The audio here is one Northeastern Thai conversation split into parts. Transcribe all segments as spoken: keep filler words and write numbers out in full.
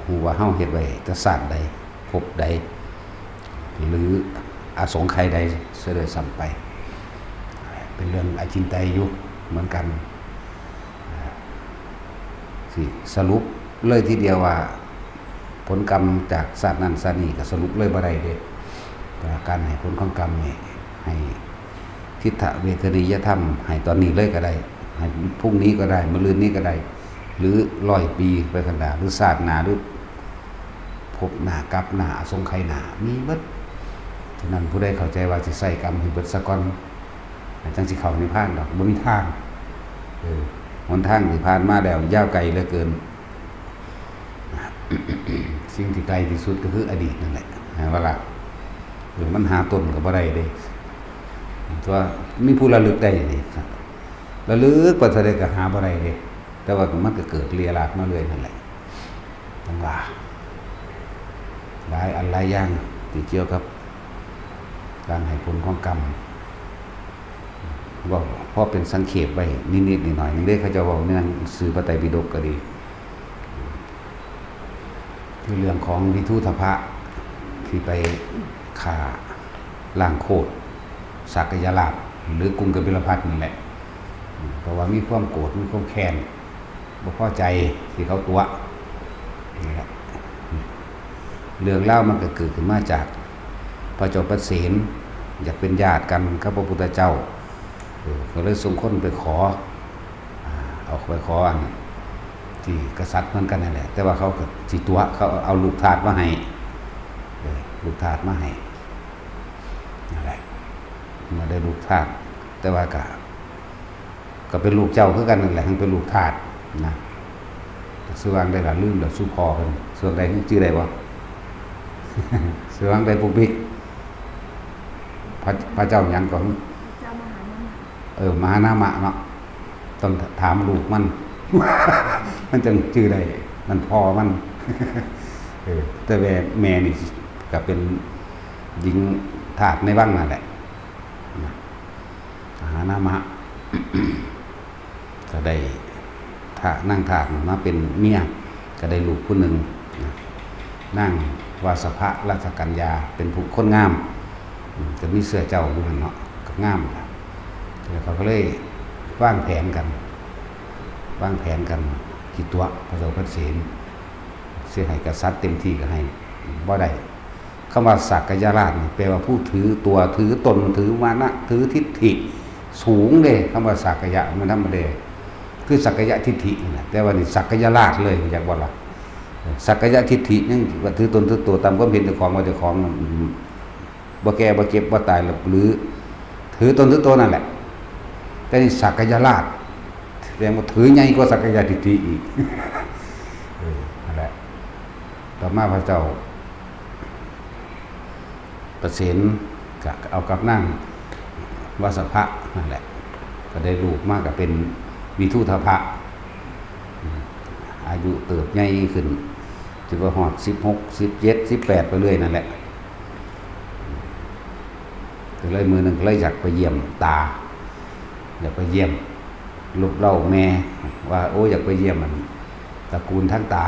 ฮู้ว่าเฮาเฮ็ดไว้แต่ชาติใด ภพใด หรืออสงไขยใดเสียด้วยซ้ำไป เป็นเรื่องอจินไตยอยู่เหมือนกัน สิสรุปเลยทีเดียวว่า ผลกรรมจากชาตินั้นชาตินี้ก็สรุปเลยบ่ได้เด้ แต่การให้ผลของกรรมนี่ให้ ทิฏฐเวทนียธรรม ให้ตอนนี้เลยก็ได้ ให้พรุ่งนี้ก็ได้ มะรืนนี้ก็ได้ หรือร้อยปีไปข้างหน้า หรือชาติหน้า หรือภพหน้ากลับหน้า อสงไขยหน้า มีเบิด ฉะนั้นผู้ใดเข้าใจว่าสิใช้กรรมให้เบิดซะก่อน จั่งสิเข้านิพพานดอก บ่มีทาง เออ หนทางที่ผ่านมาแล้วยาวไกลเหลือเกิน สิ่งที่ไกลที่สุดก็คืออดีตนั่นแหละ หาว่าล่ะ เออ มันหาต้นก็บ่ได้เด้ ตัวมีผู้ระลึกได้นี่ ระลึกไปเท่าใดก็หาบ่ได้เด้ แต่ว่ามันก็เกิดเรียราดมาเรื่อยนั่นแหละ จั่งว่า หลายอันหลายอย่างที่เกี่ยวกับการให้ผลของกรรม เว้าพอเป็นสังเขปไว้นิดๆหน่อยๆหนึ่งเด้ เขาเจ้าเว้าในหนังสือพระไตรปิฎกก็ดี คือเรื่องของวิทูธพะที่ไปฆ่าล้างโคตรสักยราช หรือกรุงกบิลพัสดุ์นั่นแหละ เพราะว่ามีความโกรธ มีความแค้น บ่พอใจที่เขาตั๋ว นี่แหละ เรื่องราวมันก็เกิดขึ้นมาจากพระเจ้าปเสน อยากเป็นญาติกันกับพระพุทธเจ้า เออ ก็เลยส่งคนไปขอ อ่า เอาไปขออันที่กษัตริย์เหมือนกันนั่นแหละ แต่ว่าเขาก็สิตั๋ว เขาเอาลูกทาสมาให้ เออ ลูกทาสมาให้ นั่นแหละ มาได้ลูกทาส แต่ว่าก็ ก็เป็นลูกเจ้าคือกันนั่นแหละ ทั้งเป็นลูกทาสนะ ชื่อว่าได้ละ ลืมแล้ว ชื่อพ่อเพิ่น ชื่อใด ชื่อใดบ่ ชื่อว่าได้ ปุกปิก พระ พระเจ้าหยังก่อน เจ้ามหานามะ เออ มหานามะเนาะ ต้องถามลูกมัน มันจั่งชื่อได้ มันพ่อมัน เออ แต่แม่ แม่นี่ก็เป็นหญิงทาสในวังนั่นแหละ นะ มหานามะ ก็ได้ทาส นางทาสมาเป็นเมีย ก็ได้ลูกผู้หนึ่ง นะ นางวาสภะราชกัญญา เป็นผู้คนงาม อืม ก็มีเชื้อเจ้าอยู่หั่นเนาะ ก็งามล่ะ แล้วเขาก็เลยวางแผนกัน วางแผนกัน สิตั๋วพระเจ้าปเสน สิให้กษัตริย์เต็มที่ก็ให้บ่ได้ คำว่าสักยราชนี่แปลว่าผู้ถือตัว ถือตน ถือมานะ ถือทิฏฐิสูงเด้ คำว่าสักยะมันธรรมดา คือสักยะทิฏฐินั่นแหละ แต่ว่านี่สักยราชเลย รู้จักบ่ล่ะ สักยะทิฏฐิยังว่าถือตนถือตัว ตามความเห็นเจ้าของ ว่าเจ้าของ อืม บ่แก่บ่เจ็บบ่ตายหรอก หรือถือตนถือตัวนั่นแหละ แต่นี่สักยราช แสดงว่าถือใหญ่กว่าสักยะทิฏฐิอีก เออ นั่นแหละ ต่อมาพระเจ้าปเสนก็เอากับนางวาสภะนั่นแหละ ก็ได้ลูกมาก็เป็นวิทูธพะ อืม อายุเติบใหญ่ขึ้น จนว่าฮอดสิบหก สิบเจ็ด สิบแปด ไปเรื่อยนั่นแหละ ก็เลยมื้อหนึ่งก็เลยอยากไปเยี่ยมตา อยากไปเยี่ยมลูกเล่าแม่ ว่า โอ้ อยากไปเยี่ยมมันตระกูลทั้งตา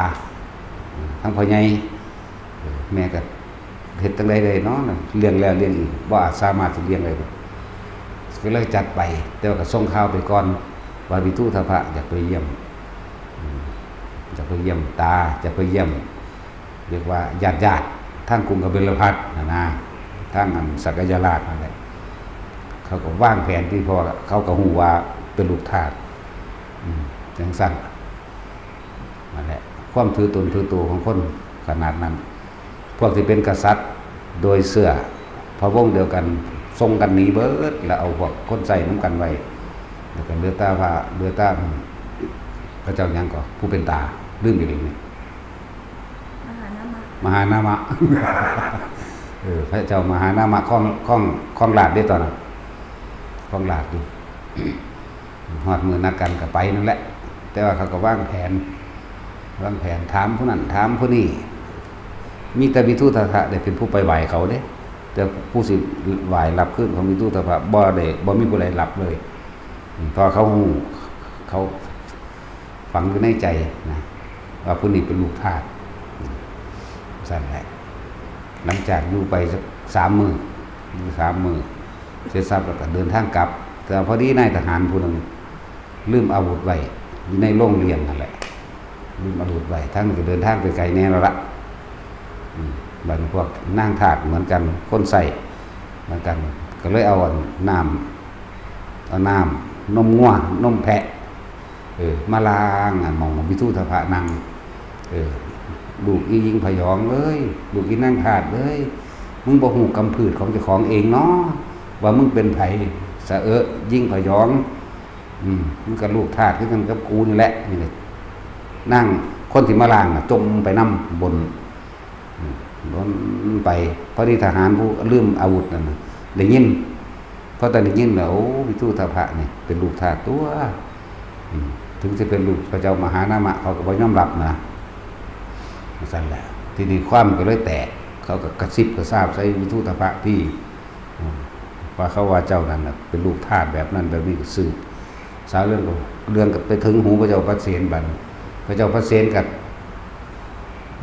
ทั้งพ่อใหญ่ เออ แม่ก็เฮ็ดจั่งใดได้เนาะ เลี้ยงแล้วเลี้ยงอีก บ่อาจสามารถสิเลี้ยงได้ ก็เลยจัดไป แต่ว่าก็ส่งข่าวไปก่อน ว่าวิทูธพะอยากไปเยี่ยม อืม อยากไปเยี่ยมตา อยากไปเยี่ยม เรียกว่าญาติๆ ทางกรุงกบิลพัสดุ์น่ะนะ ทางอันสักยราชนั่นแหละ เขาก็วางแผนที่ เพราะว่าเขาก็ฮู้ว่าเป็นลูกทาส อืม จั่งซั้น นั่นแหละ ความถือตนถือตัวของคนขนาดนั้น พวกที่เป็นกษัตริย์โดยเสื้อพระวงศ์เดียวกัน ส่งกันหนีเบิด แล้วเอาพวกคนใช้นำกันไว้ แล้วก็เหลือแต่พระ เหลือแต่ อืม พระเจ้าหยังก็ ผู้เป็นตา ลืมอีกแล้วนี่ มหานามะ มหานามะ เออ พระเจ้ามหานามะครอง ครอง ครองราชย์เด้ตอนนั้น ครองราชย์อยู่ ฮอดมื้อนัดกันก็ไปนั่นแหละ แต่ว่าเขาก็วางแผน วางแผน ถามผู้นั้น ถามผู้นี้ มีแต่วิทูธพะได้เป็นผู้ไปไหว้เขาเด้ แต่ผู้สิไหว้รับคืนของวิทูธพะบ่ได้ บ่มีผู้ใดรับเลย อืม เพราะเขาฮู้ เขา ฝังอยู่ในใจนะ ว่าผู้นี้เป็นลูกทาส นั่นแหละ หลังจากอยู่ไปสักสามมื้อ อยู่สามมื้อ เสร็จสับแล้วก็เดินทางกลับ แต่พอดีนายทหารผู้หนึ่งลืมอาวุธไว้อยู่ในโรงเรียนนั่นแหละ ลืมอาวุธไว้ ทั้งนี้ก็เดินทางไปไกลแน่แล้วละ อืม บัดนี้พวกนางทาสเหมือนกัน คนใช้เหมือนกัน ก็เลยเอาน้ำ เอาน้ำนมงัวนมแพะ เออ มาล้างอันหม่องวิทูธพะนั่ง เออ ลูกอีหญิงพยองเอ้ย ลูกอีนางทาสเอ้ย มึงบ่ฮู้กำพืชของเจ้าของเองเนาะ ว่ามึงเป็นไผ สะเอะ หญิงพยอง อืม มึงก็ลูกทาสคือกันกับกูนี่แหละ นี่แหละ นางคนที่มาล้างน่ะ จมไปนำบน อืม บนไป พอดีทหารผู้ลืมอาวุธนั่นน่ะ ได้ยิน พอตอนได้ยินแล้ว โอ้ วิทูธพะนี่เป็นลูกทาสตัว อืม ถึงจะเป็นลูกพระเจ้ามหานามะ เขาก็บ่ยอมรับนะ จั่งซั่นแหละ ทีนี้ความก็เลยแตก เขาก็กระซิบกระซาบใส่วิทูธพะที่ อืม ว่าเขาว่าเจ้านั่นน่ะเป็นลูกทาสแบบนั้นแบบนี้ ก็สืบสาวเรื่องก็ เรื่องก็ไปถึงหูพระเจ้าปเสนบัดนี้ พระเจ้าปเสนก็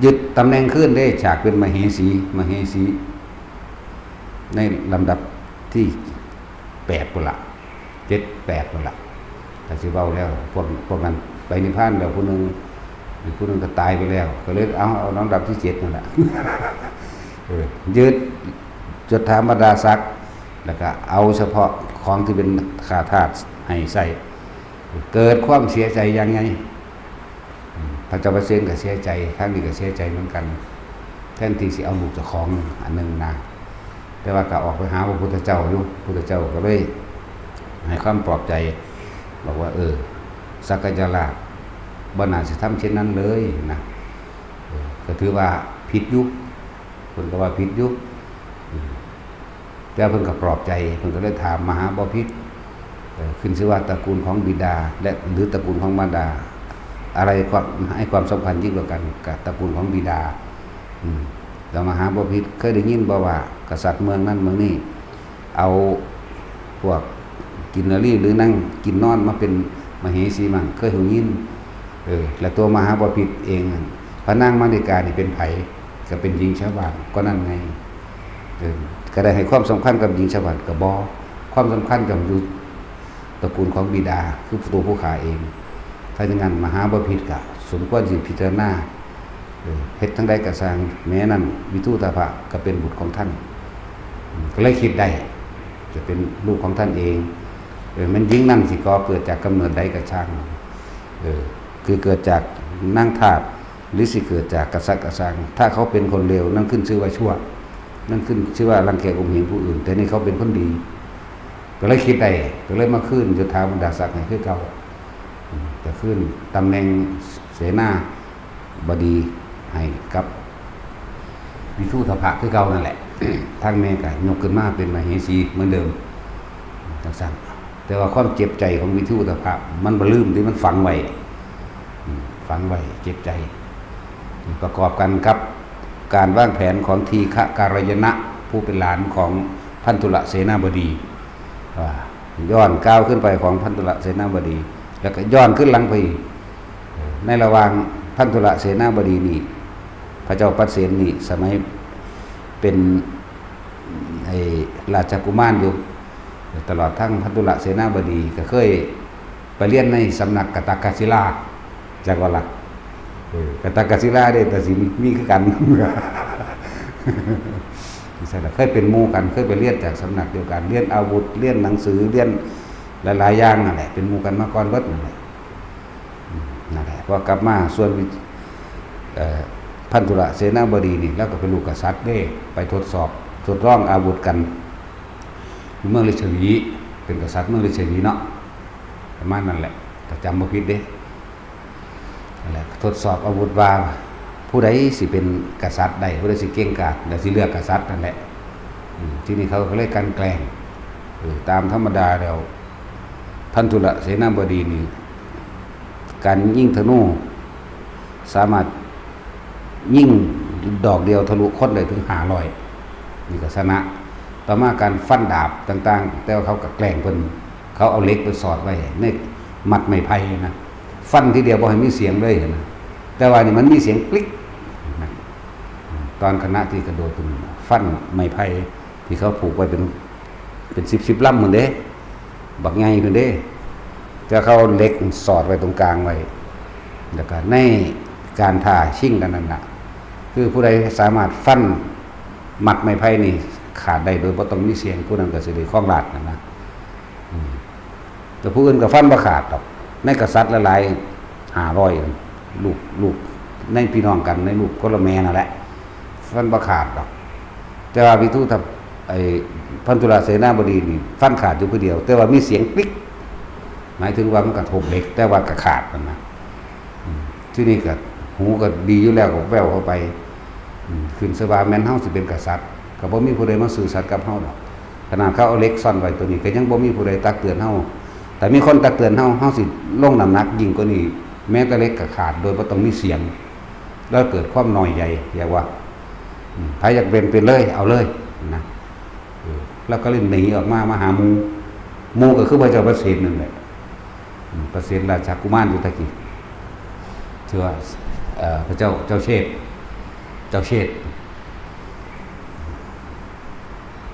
ยึดตำแหน่งคืนเด้ จากเป็นมเหสี มเหสี ในลำดับที่แปดพุ้นละ เจ็ดแปดพุ้นละ ก็สิเว้าแล้ว พวก พวกนั้นไปนิพพานแล้วผู้หนึ่ง อีกผู้หนึ่งก็ตายไปแล้ว ก็เลยเอา เอาลำดับที่เจ็ดนั่นแหละ เออ ยึดยศถาบรรดาศักดิ์ แล้วก็เอาเฉพาะของที่เป็นข้าทาสให้ใช้ เกิดความเสียใจอย่างไง อืม พระเจ้าปเสนก็เสียใจ ทางนี้ก็เสียใจเหมือนกัน แทนที่สิเอาลูกเจ้าของอันหนึ่งนะ แต่ว่าก็ออกไปหาพระพุทธเจ้าอยู่ พุทธเจ้าก็เลยให้ความปลอบใจ บอกว่า เออ สักกายราชบ่น่าสิทำเช่นนั้นเลยนะ เออ ก็ถือว่าผิดอยู่ เพิ่นก็ว่าผิดอยู่ อืม แต่เพิ่นก็ปลอบใจ เพิ่นก็เลยถามมหาบพิตร เอ่อ ขึ้นชื่อว่าตระกูลของบิดา และหรือตระกูลของมารดา อะไรความ ให้ความสำคัญยิ่งกว่ากัน กับตระกูลของบิดา อืม แล้วมหาบพิตรเคยได้ยินบ่ว่ากษัตริย์เมืองนั้นเมืองนี้ เอาพวกกินนรีหรือนั่งกินนอนมาเป็นมเหสีมั่ง เคยหูยิน เออ และตัวมหาบพิตรเองนั่น พระนางมาริกานี่เป็นไผ ก็เป็นหญิงชาวบ้านก็นั่นไง เออ ก็ได้ให้ความสำคัญกับหญิงชาวบ้านก็บ่ ความสำคัญกับอยู่ตระกูลของบิดา คือตัวผู้ข้าเอง ถ้าอย่างนั้นมหาบพิตรก็สมควรสิพิจารณา เออ เฮ็ดจั่งใดก็ซ่าง แม้นั้นวิทูธพะก็เป็นบุตรของท่าน อืม ก็เลยคิดได้ จะเป็นลูกของท่านเอง เออ แม่นหญิงนั่นสิก่อเกิดจากกำเนิดใดก็ซ่าง เออ คือเกิดจากนางทาส หรือสิเกิดจากกษัตริย์ก็ซ่าง ถ้าเขาเป็นคนเลว นั่นขึ้นชื่อว่าชั่ว นั่นขึ้นชื่อว่ารังแกข่มเหงผู้อื่น แต่นี่เขาเป็นคนดี ก็เลยคิดได้ ก็เลยมาคืนยศถาบรรดาศักดิ์ให้คือเก่า อืม ก็คืนตำแหน่งเสนาบดีให้กับวิทูธพะคือเก่านั่นแหละ ทางแม่ก็ยกขึ้นมาเป็นมเหสีเหมือนเดิม จั่งซั่น แต่ว่าความเจ็บใจของวิทูธพะมันบ่ลืมที่มันฝังไว้ อืม ฝังไว้ เจ็บใจ ประกอบกันกับการวางแผนของทีฆะการยนะ ผู้เป็นหลานของพันธุลเสนาบดี ว่าย้อนก้าวขึ้นไปของพันธุลเสนาบดี แล้วก็ย้อนขึ้นหลังไปอีก ในระหว่างพันธุลเสนาบดีนี่ พระเจ้าปเสนนี่ สมัยเป็น ไอ้ราชกุมารอยู่ ตลอดทั้งพันธุลเสนาบดีก็เคยไปเรียนในสำนักกตกศิลา จักว่าล่ะ เออ กตกศิลาเด้ แต่สิมีคือกัน ใช่ละ เคยเป็นหมู่กัน เคยไปเรียนจากสำนักเดียวกัน เรียนอาวุธ เรียนหนังสือ เรียนหลายๆอย่างนั่นแหละ เป็นหมู่กันมาก่อนเบิดนั่นแหละ อืม นั่นแหละ พอกลับมาส่วนวิ เอ่อ พันธุลเสนาบดีนี่ แล้วก็เป็นลูกกษัตริย์เด้ ไปทดสอบ ทดลองอาวุธกัน อยู่เมืองลิชวี เป็นกษัตริย์เมืองลิชวีเนาะ ประมาณนั้นแหละ ถ้าจำบ่ผิดเด้ นั่นแหละ ทดสอบอาวุธว่าผู้ใดสิเป็นกษัตริย์ได้ ผู้ใดสิเก่งกาจ แล้วสิเลือกกษัตริย์นั่นแหละ อืม ทีนี้เขาก็เลยกลั่นแกล้ง เออ ตามธรรมดาแล้ว พันธุลเสนาบดีนี่ การยิงธนู สามารถยิงดอกเดียวทะลุคนได้ถึงห้าร้อย นี่ก็ชนะ ต่อมาการฟันดาบต่างๆ แต่ว่าเขาก็แกล้งเพิ่น เขาเอาเหล็กไปสอดไว้ในมัดไม้ไผ่นะ ฟันทีเดียวบ่ให้มีเสียงเลยนะ แต่ว่านี่มันมีเสียงกริ๊กนะ ตอนคณะที่กระโดดขึ้นฟันไม้ไผ่ที่เขาผูกไว้เป็น เป็นสิบสิบลำหมดเด้ บักใหญ่ขึ้นเด้ จะเขาเอาเหล็กสอดไว้ตรงกลางไว้ แล้วก็ในการท้าชิงกันนั่นน่ะ คือผู้ใดสามารถฟันมัดไม้ไผ่นี่ขาดได้โดยบ่ต้องมีเสียง ผู้นั้นก็สิได้ครองราชย์นั่นนะ อืม แต่ผู้อื่นก็ฟันบ่ขาดดอก ในกษัตริย์หลายๆห้าร้อยลูก ลูกในพี่น้องกัน ในลูกคนละแม่นั่นแหละ ฟันบ่ขาดดอก แต่ว่าวิทุทไอ้พันธุรเสนาบดีนี่ฟันขาดอยู่ผู้เดียว แต่ว่ามีเสียงกริ๊ก หมายถึงว่ามันกระทบเหล็ก แต่ว่าก็ขาดนั่นนะ อืม ที่นี่ก็หูก็ดีอยู่แล้วก็แว่วเข้าไป อืม ขึ้นสว่าแม่นเฮาสิเป็นกษัตริย์ ก็บ่มีผู้ใดมาซื่อสัตย์กับเฮาดอก ขนาดเขาเอาเหล็กซ่อนไว้ตัวนี้ก็ยังบ่มีผู้ใดตักเตือนเฮา แต่มีคนตักเตือนเฮา เฮาสิลงน้ำหนักยิ่งกว่านี้ แม้แต่เหล็กก็ขาดโดยบ่ต้องมีเสียง แล้วเกิดความน้อยใหญ่ เรียกว่า อืม ใครอยากเป็นเป็นเลย เอาเลยนะ เออ แล้วก็เลยหนีออกมา มาหาหมู่ หมู่ก็คือพระเจ้าประเสนนั่นแหละ อืม ประเสนราชกุมารอยู่ตะกี้ ชื่อว่า เอ่อ พระเจ้า เจ้าเชษฐ เจ้าเชษฐ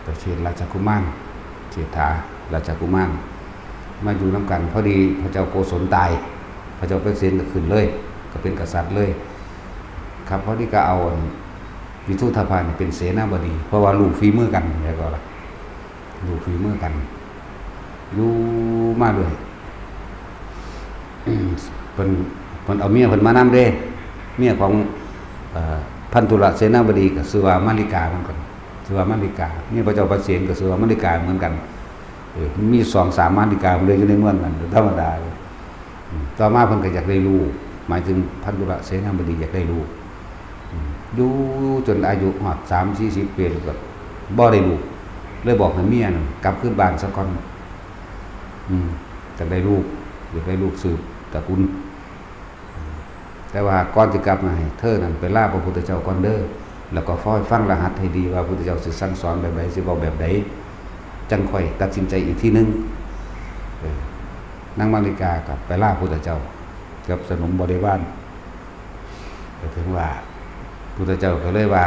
เจ้าเชษฐราชกุมาร เชษฐาราชกุมาร มาอยู่นำกัน พอดีพระเจ้าโกศลตาย พระเจ้าประเสนก็ขึ้นเลย ก็เป็นกษัตริย์เลย ครับ พอดีก็เอาอันวิทุทพานี่เป็นเสนาบดี เพราะว่ารู้ฝีมือกัน แล้วก็ล่ะ รู้ฝีมือกัน อยู่มาเลย เพิ่น เพิ่นเอาเมียเพิ่นมานำเด้ เมียของ เอ่อ พันธุรเสนาบดีก็ชื่อว่ามาริกาเหมือนกัน ชื่อว่ามาริกา เมียพระเจ้าประเสนก็ชื่อว่ามาริกาเหมือนกัน เออ มีสองสามมาริกาเลยอยู่ในเมืองนั้น ธรรมดาเลย อืม ต่อมาเพิ่นก็อยากได้ลูก หมายถึงพันธุรเสนาบดีอยากได้ลูก อืม อยู่จนอายุฮอดสามสี่สิบปีแล้วก็บ่ได้ลูก เลยบอกให้เมียนั่นกลับคืนบ้านซะก่อน อืม อยากได้ลูก อยากได้ลูกสืบตระกูล แต่ว่าก่อนสิกลับมาให้เธอนั่นไปลาพระพุทธเจ้าก่อนเด้อ แล้วก็คอยฟังรหัสให้ดีว่าพระพุทธเจ้าสิสั่งสอนแบบใด สิเว้าแบบใด จั่งค่อยตัดสินใจอีกทีหนึ่ง เออ นางมาริกาก็ไปลาพระพุทธเจ้า กับสนมบริวาร ก็ถึงว่าพุทธเจ้าก็เลยว่า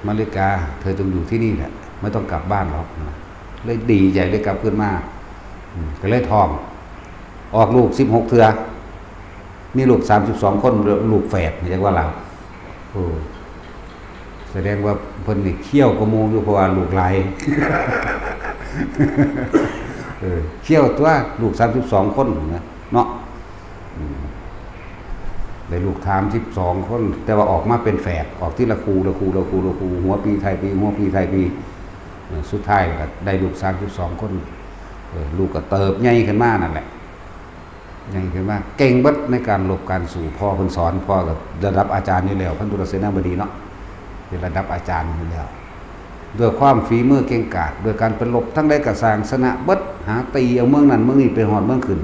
มาริกา เธอจงอยู่ที่นี่แหละ ไม่ต้องกลับบ้านหรอกนะ เลยดีใจเลยกลับขึ้นมา อืม ก็เลยท้อง ออกลูกสิบหกเทื่อ มีลูกสามสิบสองคน ลูกแฝด เรียกว่าลาว โอ้ แสดงว่าเพิ่นนี่เขี้ยวกว่าหมู่อยู่ เพราะว่าลูกหลาย เออ เขี้ยวตัว ลูกสามสิบสองคนนะ เนาะ อืม ได้ลูกสามสิบสองคน แต่ว่าออกมาเป็นแฝด ออกทีละคู่ ละคู่ ละคู่ ละคู่ หัวปีท้ายปี หัวปีท้ายปี เออ สุดท้ายก็ได้ลูกสามสิบสองคน เออ ลูกก็เติบใหญ่ขึ้นมานั่นแหละ ใหญ่ขึ้นมา เก่งเบิดในการรบการสู้ พ่อเพิ่นสอน พ่อก็ระดับอาจารย์อยู่แล้ว พันธุรเสนาบดีเนาะ เป็นระดับอาจารย์อยู่แล้ว ด้วยความฝีมือเก่งกาจ ด้วยการไปรบทั้งใดก็สร้างชนะเบิด หาตีเอาเมืองนั้นเมืองนี้ไปฮอดเมืองขึ้น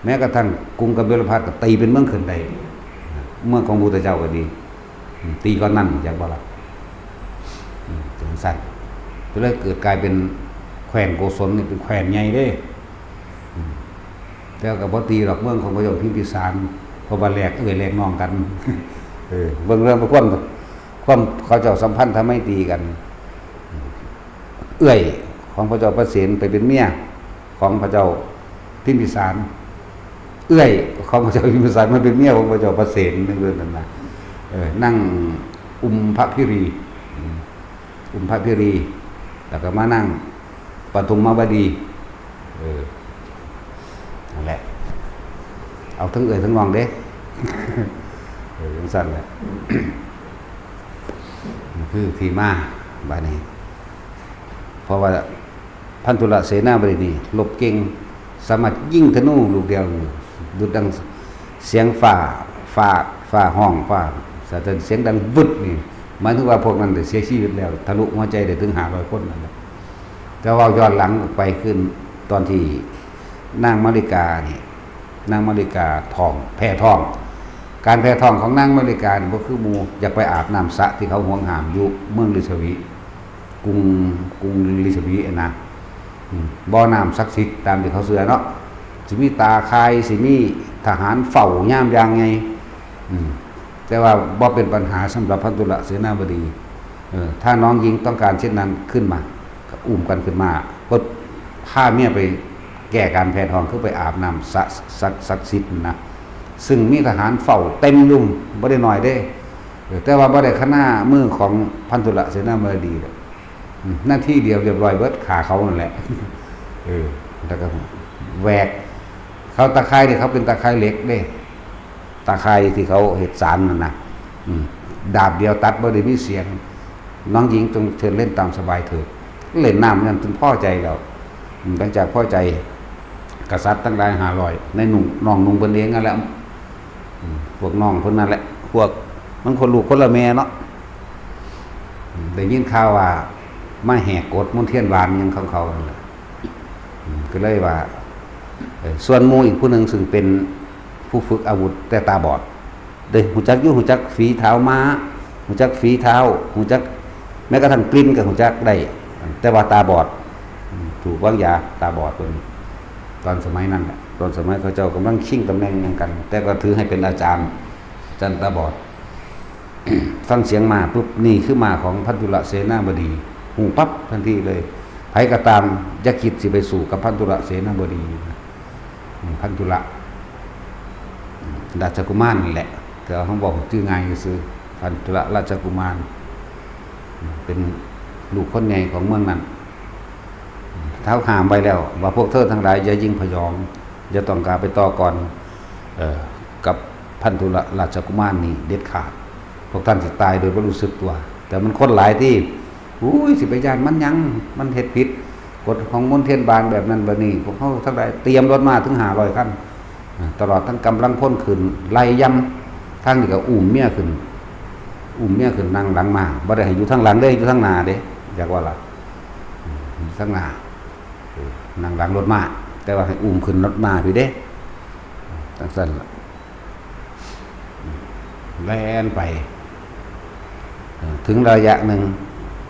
แม้กระทั่งกรุงกบิลพัสดุ์ก็ตีเป็นเมืองขึ้นได้ เมืองของพุทธเจ้าก็ดี อืม ตีก้อนนั่นอยากบ่ล่ะ อืม จังซั่น ก็เลยเกิดกลายเป็นแคว้นโกศลนี่เป็นแคว้นใหญ่เด้ อืม แต่ก็บ่ตีดอกเมืองของพระเจ้าพิมพิสาร เพราะว่าแลกเอื้อยแลกน้องกัน เออ เบิ่งเรื่องความ ความเขาเจ้าสัมพันธไมตรีกัน เอื้อยของพระเจ้าประเสนไปเป็นเมียของพระเจ้าพิมพิสาร เอื้อยของพระเจ้าพิมพิสารมาเป็นเมียของพระเจ้าประเสนในเรื่องนั้นนะ เออ นางอุมภพิรี อืม อุมภพิรี แล้วก็มานางปทุมมวดี เออ นั่นแหละ เอาทั้งเอื้อยทั้งน้องเด้ เออ จังซั่นแหละ นี่คือที่มา บัดนี้ เพราะว่าพันธุรเสนาบดีนี่รบเก่ง สามารถยิงธนูลูกเดียวนี่ดุจดังเสียงฟ้า ฟ้า ฟ้าฮ้อง ฟ้าสะเทือน เสียงดังวึดนี่ หมายถึงว่าพวกนั้นได้เสียชีวิตแล้ว ทะลุหัวใจได้ถึงห้าร้อยคนนั่นแหละ แต่ว่าย้อนหลังออกไปขึ้นตอนที่นางมาริกานี่ นางมาริกาท้อง แพ้ท้อง การแพ้ท้องของนางมาริกานี่บ่คือหมู่ อยากไปอาบน้ำสระที่เขาหวงห้ามอยู่เมืองลิชวี กรุง กรุงลิชวีอะนะ อืม บ่อน้ำศักดิ์สิทธิ์ตามที่เขาเชื่อเนาะ สิมีตาข่าย สิมีทหารเฝ้ายามอย่างไง อืม แต่ว่าบ่เป็นปัญหาสำหรับพันธุรเสนาบดี เออ ถ้าน้องหญิงต้องการเช่นนั้นขึ้นมา ก็อุ้มกันขึ้นมา ก็พาเมียไปแก้การแพ้ท้อง คือไปอาบน้ำสะ ศัก ศักดิ์สิทธิ์นะ ซึ่งมีทหารเฝ้าเต็มอยู่ บ่ได้น้อยเด้ เออ แต่ว่าบ่ได้ขนามือของพันธุระเสนาบดีดอก อืม นาทีเดียวเรียบร้อยเบิด ฆ่าเขานั่นแหละ เออ แล้วก็แหวก เขาตะข่ายนี่เขาเป็นตะข่ายเหล็กเด้ ตะข่ายที่เขาเฮ็ดสารนั่นนะ อืม ดาบเดียวตัดบ่ได้มีเสียง น้องหญิงจงเชิญเล่นตามสบายเถิด เล่นน้ำนั่นจนพอใจแล้ว อืม หลังจากพอใจ กษัตริย์ทั้งหลายห้าร้อย ในนุ่ง น้องนุ่งเพิ่นเองนั่นแหละ อืม พวกน้องเพิ่นนั่นแหละ พวกมันคนลูกคนละแม่เนาะ อืม ได้ยินข่าวว่ามาแหกกฎมนเทียนบานหยังของเขานั่นแหละ อืม ก็เลยว่า เอ่อ ส่วนหมู่อีกผู้หนึ่งซึ่งเป็นผู้ฝึกอาวุธแต่ตาบอด ได้ฮู้จักอยู่ ฮู้จักฝีเท้าม้า ฮู้จักฝีเท้า ฮู้จัก แม้กระทั่งกลิ่นก็ฮู้จักได้ แต่ว่าตาบอด อืม ถูกวางยาตาบอดเพิ่น ตอนสมัยนั้นแหละ ตอนสมัยเขาเจ้ากำลังชิงตำแหน่งหยังกัน แต่ก็ถือให้เป็นอาจารย์ อาจารย์ตาบอด ฟังเสียงม้าปุ๊บ นี่คือม้าของพันธุระเสนาบดี ฮู้ปั๊บทันทีเลย ไผก็ตามอย่าคิดสิไปสู้กับพันธุระเสนาบดีนะ อืม พันธุระ อืม ราชกุมารนั่นแหละ แต่ว่าเขาบอกชื่อง่ายซื่อ พันธุระราชกุมาร อืม เป็นลูกคนใหญ่ของเมืองนั้น อืม ท้าวห้ามไว้แล้ว ว่าพวกเธอทั้งหลายอย่ายิ่งพยอง อย่าต้องกล้าไปต่อกร เอ่อ กับพันธุระราชกุมารนี่เด็ดขาด พวกท่านสิตายโดยบ่รู้สึกตัว แต่มันคนหลายที่ อุ้ย สิไปย้านมันหยัง มันเฮ็ดผิดกฎของมนเทียนบานแบบนั้นแบบนี้ พวกเขาทั้งหลายเตรียมรถม้าถึงห้าร้อยคัน อ่า ตลอดทั้งกำลังพลขึ้น ไล่ยำ ทางนี้ก็อุ้มเมียขึ้น อุ้มเมียขึ้นนั่งหลังม้า บ่ได้ให้อยู่ทางหลังเด้ อยู่ทางหน้าเด้ อยากว่าล่ะ อืม อยู่ทางหน้า เออ นั่งหลังรถม้า แต่ว่าให้อุ้มขึ้นรถม้าพี้เด้ จั่งซั้นล่ะ แล่นไป เอ่อ ถึงระยะหนึ่ง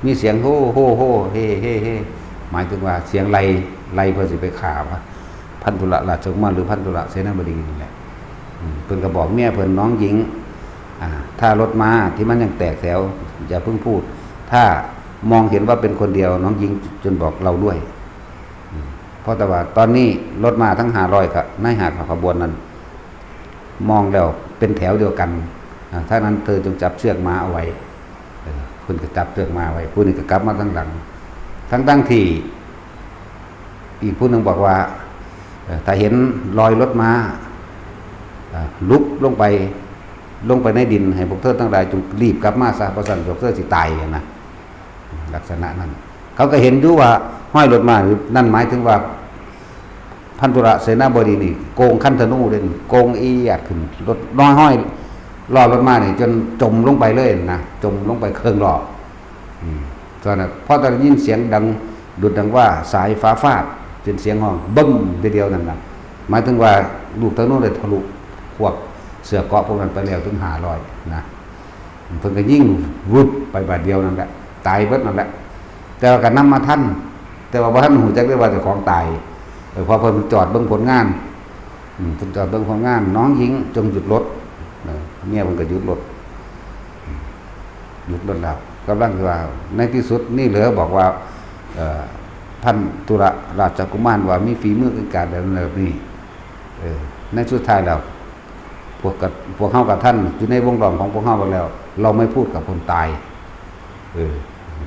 มีเสียงโฮ่ โฮ่ โฮ่ เฮ่ เฮ่ เฮ่ หมายถึงว่าเสียงไล่ ไล่เพื่อสิไปฆ่าพระพันธุระราชกุมาร หรือพันธุระเสนาบดีนี่แหละ อืม เพิ่นก็บอกเมียเพิ่น น้องหญิง อ่า ถ้ารถม้าที่มันยังแตกแถว อย่าเพิ่งพูด ถ้ามองเห็นว่าเป็นคนเดียว น้องหญิงจงบอกเราด้วย อืม เพราะแต่ว่าตอนนี้รถม้าทั้งห้าร้อย กับนายห้าขบวนนั้น มองแล้วเป็นแถวเดียวกัน อ่า ถ้านั้นเธอจงจับเชือกม้าเอาไว้ เออ เพิ่นก็จับเชือกม้าไว้ ผู้นี้ก็กลับมาทางหลัง ทั้งๆที่อีกผู้หนึ่งบอกว่า เอ่อ ถ้าเห็นรอยรถม้า เอ่อ หลุบลงไป ลงไปในดิน ให้พวกเธอทั้งหลายจงรีบกลับมาซะ เพราะฉะนั้นพวกเธอสิตายนะ ลักษณะนั้น เขาก็เห็นอยู่ว่าห้อยรถม้า นั่นหมายถึงว่า พันธุระเสนาบดีนี่โกงคันธนูเด่น โกงอีหยาดขึ้น รถน้อยห้อยล้อรถม้านี่จนจมลงไปเลยนะ จมลงไปเครื่องล้อ อืม ตอนนั้นพอตอนได้ยินเสียงดังดุดดังว่าสายฟ้าฟาด เป็นเสียงห้องบึ้มทีเดียวนั่นนะ หมายถึงว่าลูกธนูได้ทะลุพวกเสื้อเกราะพวกนั้นไปแล้วถึงห้าร้อยนะ เพิ่นก็ยิงวึบไปบาดเดียวนั่นแหละ ตายเบิดนั่นแหละ แต่ว่าก็นำมาทัน แต่ว่าบ่ทันฮู้จักได้ว่าเจ้าของตาย เออ เพราะเพิ่นจอดเบิ่งผลงาน อืม เพิ่นจอดเบิ่งผลงาน น้องหญิงจงหยุดรถ เออ เมียเพิ่นก็หยุดรถ อืม หยุดรถแล้ว กำลังสิว่า ในที่สุดนี่เหลือบอกว่า เอ่อ พันธุระราชกุมารว่ามีฝีมือการแบบนั้นแบบนี้ เออ ในสุดท้ายแล้ว พวกกับ พวกเฮากับท่านอยู่ในวงล้อมของพวกเฮาหมดแล้ว เราไม่พูดกับคนตาย เออ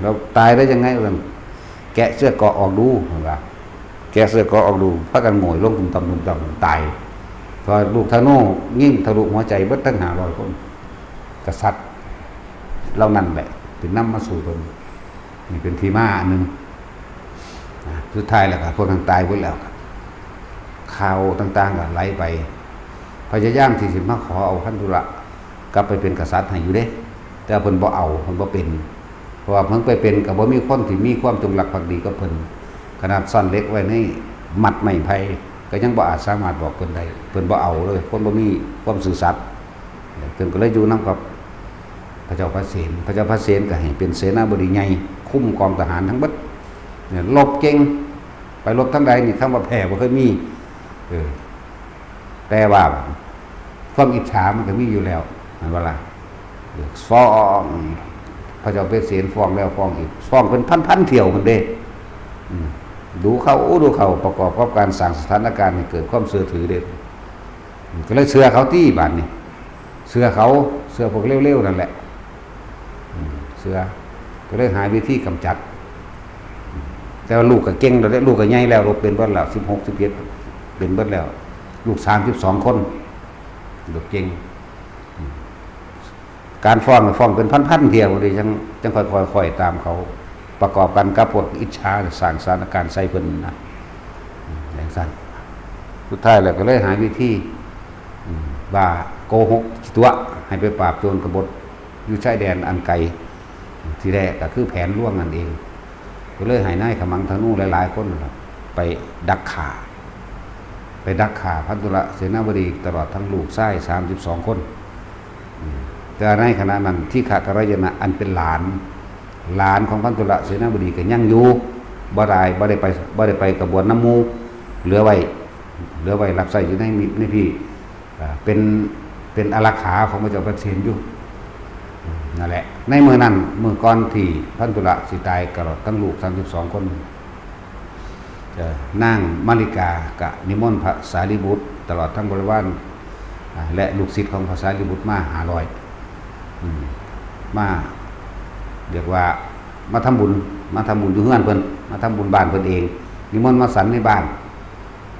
เราตายได้ยังไง ว่าซั่น แกะเสื้อเกราะออกดู เพิ่นว่า แกะเสื้อเกราะออกดู พากันโหยลงตุ่มต่ำตุ่มต่ำ ตาย เพราะลูกธนูยิงทะลุหัวใจเบิดทั้งห้าร้อยคน กษัตริย์เหล่านั้นแหละ เป็นนำมาสู่เพิ่น นี่เป็นที่มาอันหนึ่ง อ่ะ สุดท้ายแล้วก็พวกนั้นตายหมดแล้ว ข่าวต่างๆก็ไหลไป พยายามที่สิมาขอเอาพันธุระกลับไปเป็นกษัตริย์ให้อยู่เด้ แต่เพิ่นบ่เอา เพิ่นบ่เป็น เพราะว่าเพิ่นไปเป็นก็บ่มีคนที่มีความจงรักภักดีกับเพิ่น ขนาดซ่อนเหล็กไว้ในมัดไม้ไผ่ ก็ยังบ่อาจสามารถบอกเพิ่นได้ เพิ่นบ่เอาเลย คนบ่มีความซื่อสัตย์ เพิ่นก็เลยอยู่นำกับพระเจ้าพระเสน พระเจ้าพระเสนก็ให้เป็นเสนาบดีใหญ่ คุมกองทหารทั้งเบิด เนี่ย รบเก่ง ไปรบทางใดนี่คำว่าแพ้บ่เคยมี เออ แต่ว่าความอิจฉามันก็มีอยู่แล้ว แม่นบ่ล่ะ เออ ฟ้อง พระเจ้าเปเสนฟ้องแล้วฟ้องอีก ฟ้องเป็นพันๆเที่ยวพุ้นเด้ อืม ดูเข้า โอ้ ดูเข้า ประกอบกับการสร้างสถานการณ์ให้เกิดความเชื่อถือเด้ อืม ก็เลยเชื่อเขาตี้ บาดนี้ เชื่อเขา เชื่อพวกเลวๆนั่นแหละ อืม เชื่อ ก็เลยหาวิธีกำจัด แต่ว่าลูกก็เก่งแล้วเด้ ลูกก็ใหญ่แล้ว ลูกเป็นเบิดแล้ว สิบหก สิบเจ็ด เป็นเบิดแล้ว ลูกสามสิบสองคน ลูกเก่ง อืม การฟ้องน่ะฟ้องเป็นพันๆเที่ยวเลย จั่ง จั่งค่อยๆ ค่อยตามเขา ประกอบกันกับพวกอิจฉาสร้างสถานการณ์ใส่เพิ่นนะ อืม จั่งซั่น สุดท้ายแล้วก็เลยหาวิธี อืม ว่าโกหกตัว ให้ไปปราบโจรกบฏอยู่ชายแดนอันไกล ทีแรกก็คือแผนลวงนั่นเอง ก็เลยให้นายขมังธนูหลายๆคนนั่นล่ะ ไปดักฆ่า ไปดักฆ่าพันธุระเสนาบดีตลอดทั้งลูกชายสามสิบสองคน อืม แต่ในขณะนั้น ทีฆะกัลยาณะอันเป็นหลาน หลานของพันธุระเสนาบดีก็ยังอยู่ บ่ได้ บ่ได้ไป บ่ได้ไปกบฏนำหมู่ เหลือไว้ เหลือไว้รับใช้อยู่ในมิตรในพี่ อ่า เป็น เป็นอารักขาของพระเจ้าเปเสนอยู่ อืม นั่นแหละ ในมื้อนั้น มื้อก่อนที่พันธุระสิตายตลอดทั้งลูกสามสิบสองคน เอ่อ นางมาริกาก็นิมนต์พระสารีบุตรตลอดทั้งบริวาร อ่า และลูกศิษย์ของพระสารีบุตรมาห้าร้อย อืม มา เรียกว่ามาทำบุญ มาทำบุญอยู่เฮือนเพิ่น มาทำบุญบ้านเพิ่นเอง นิมนต์มาฉันในบ้าน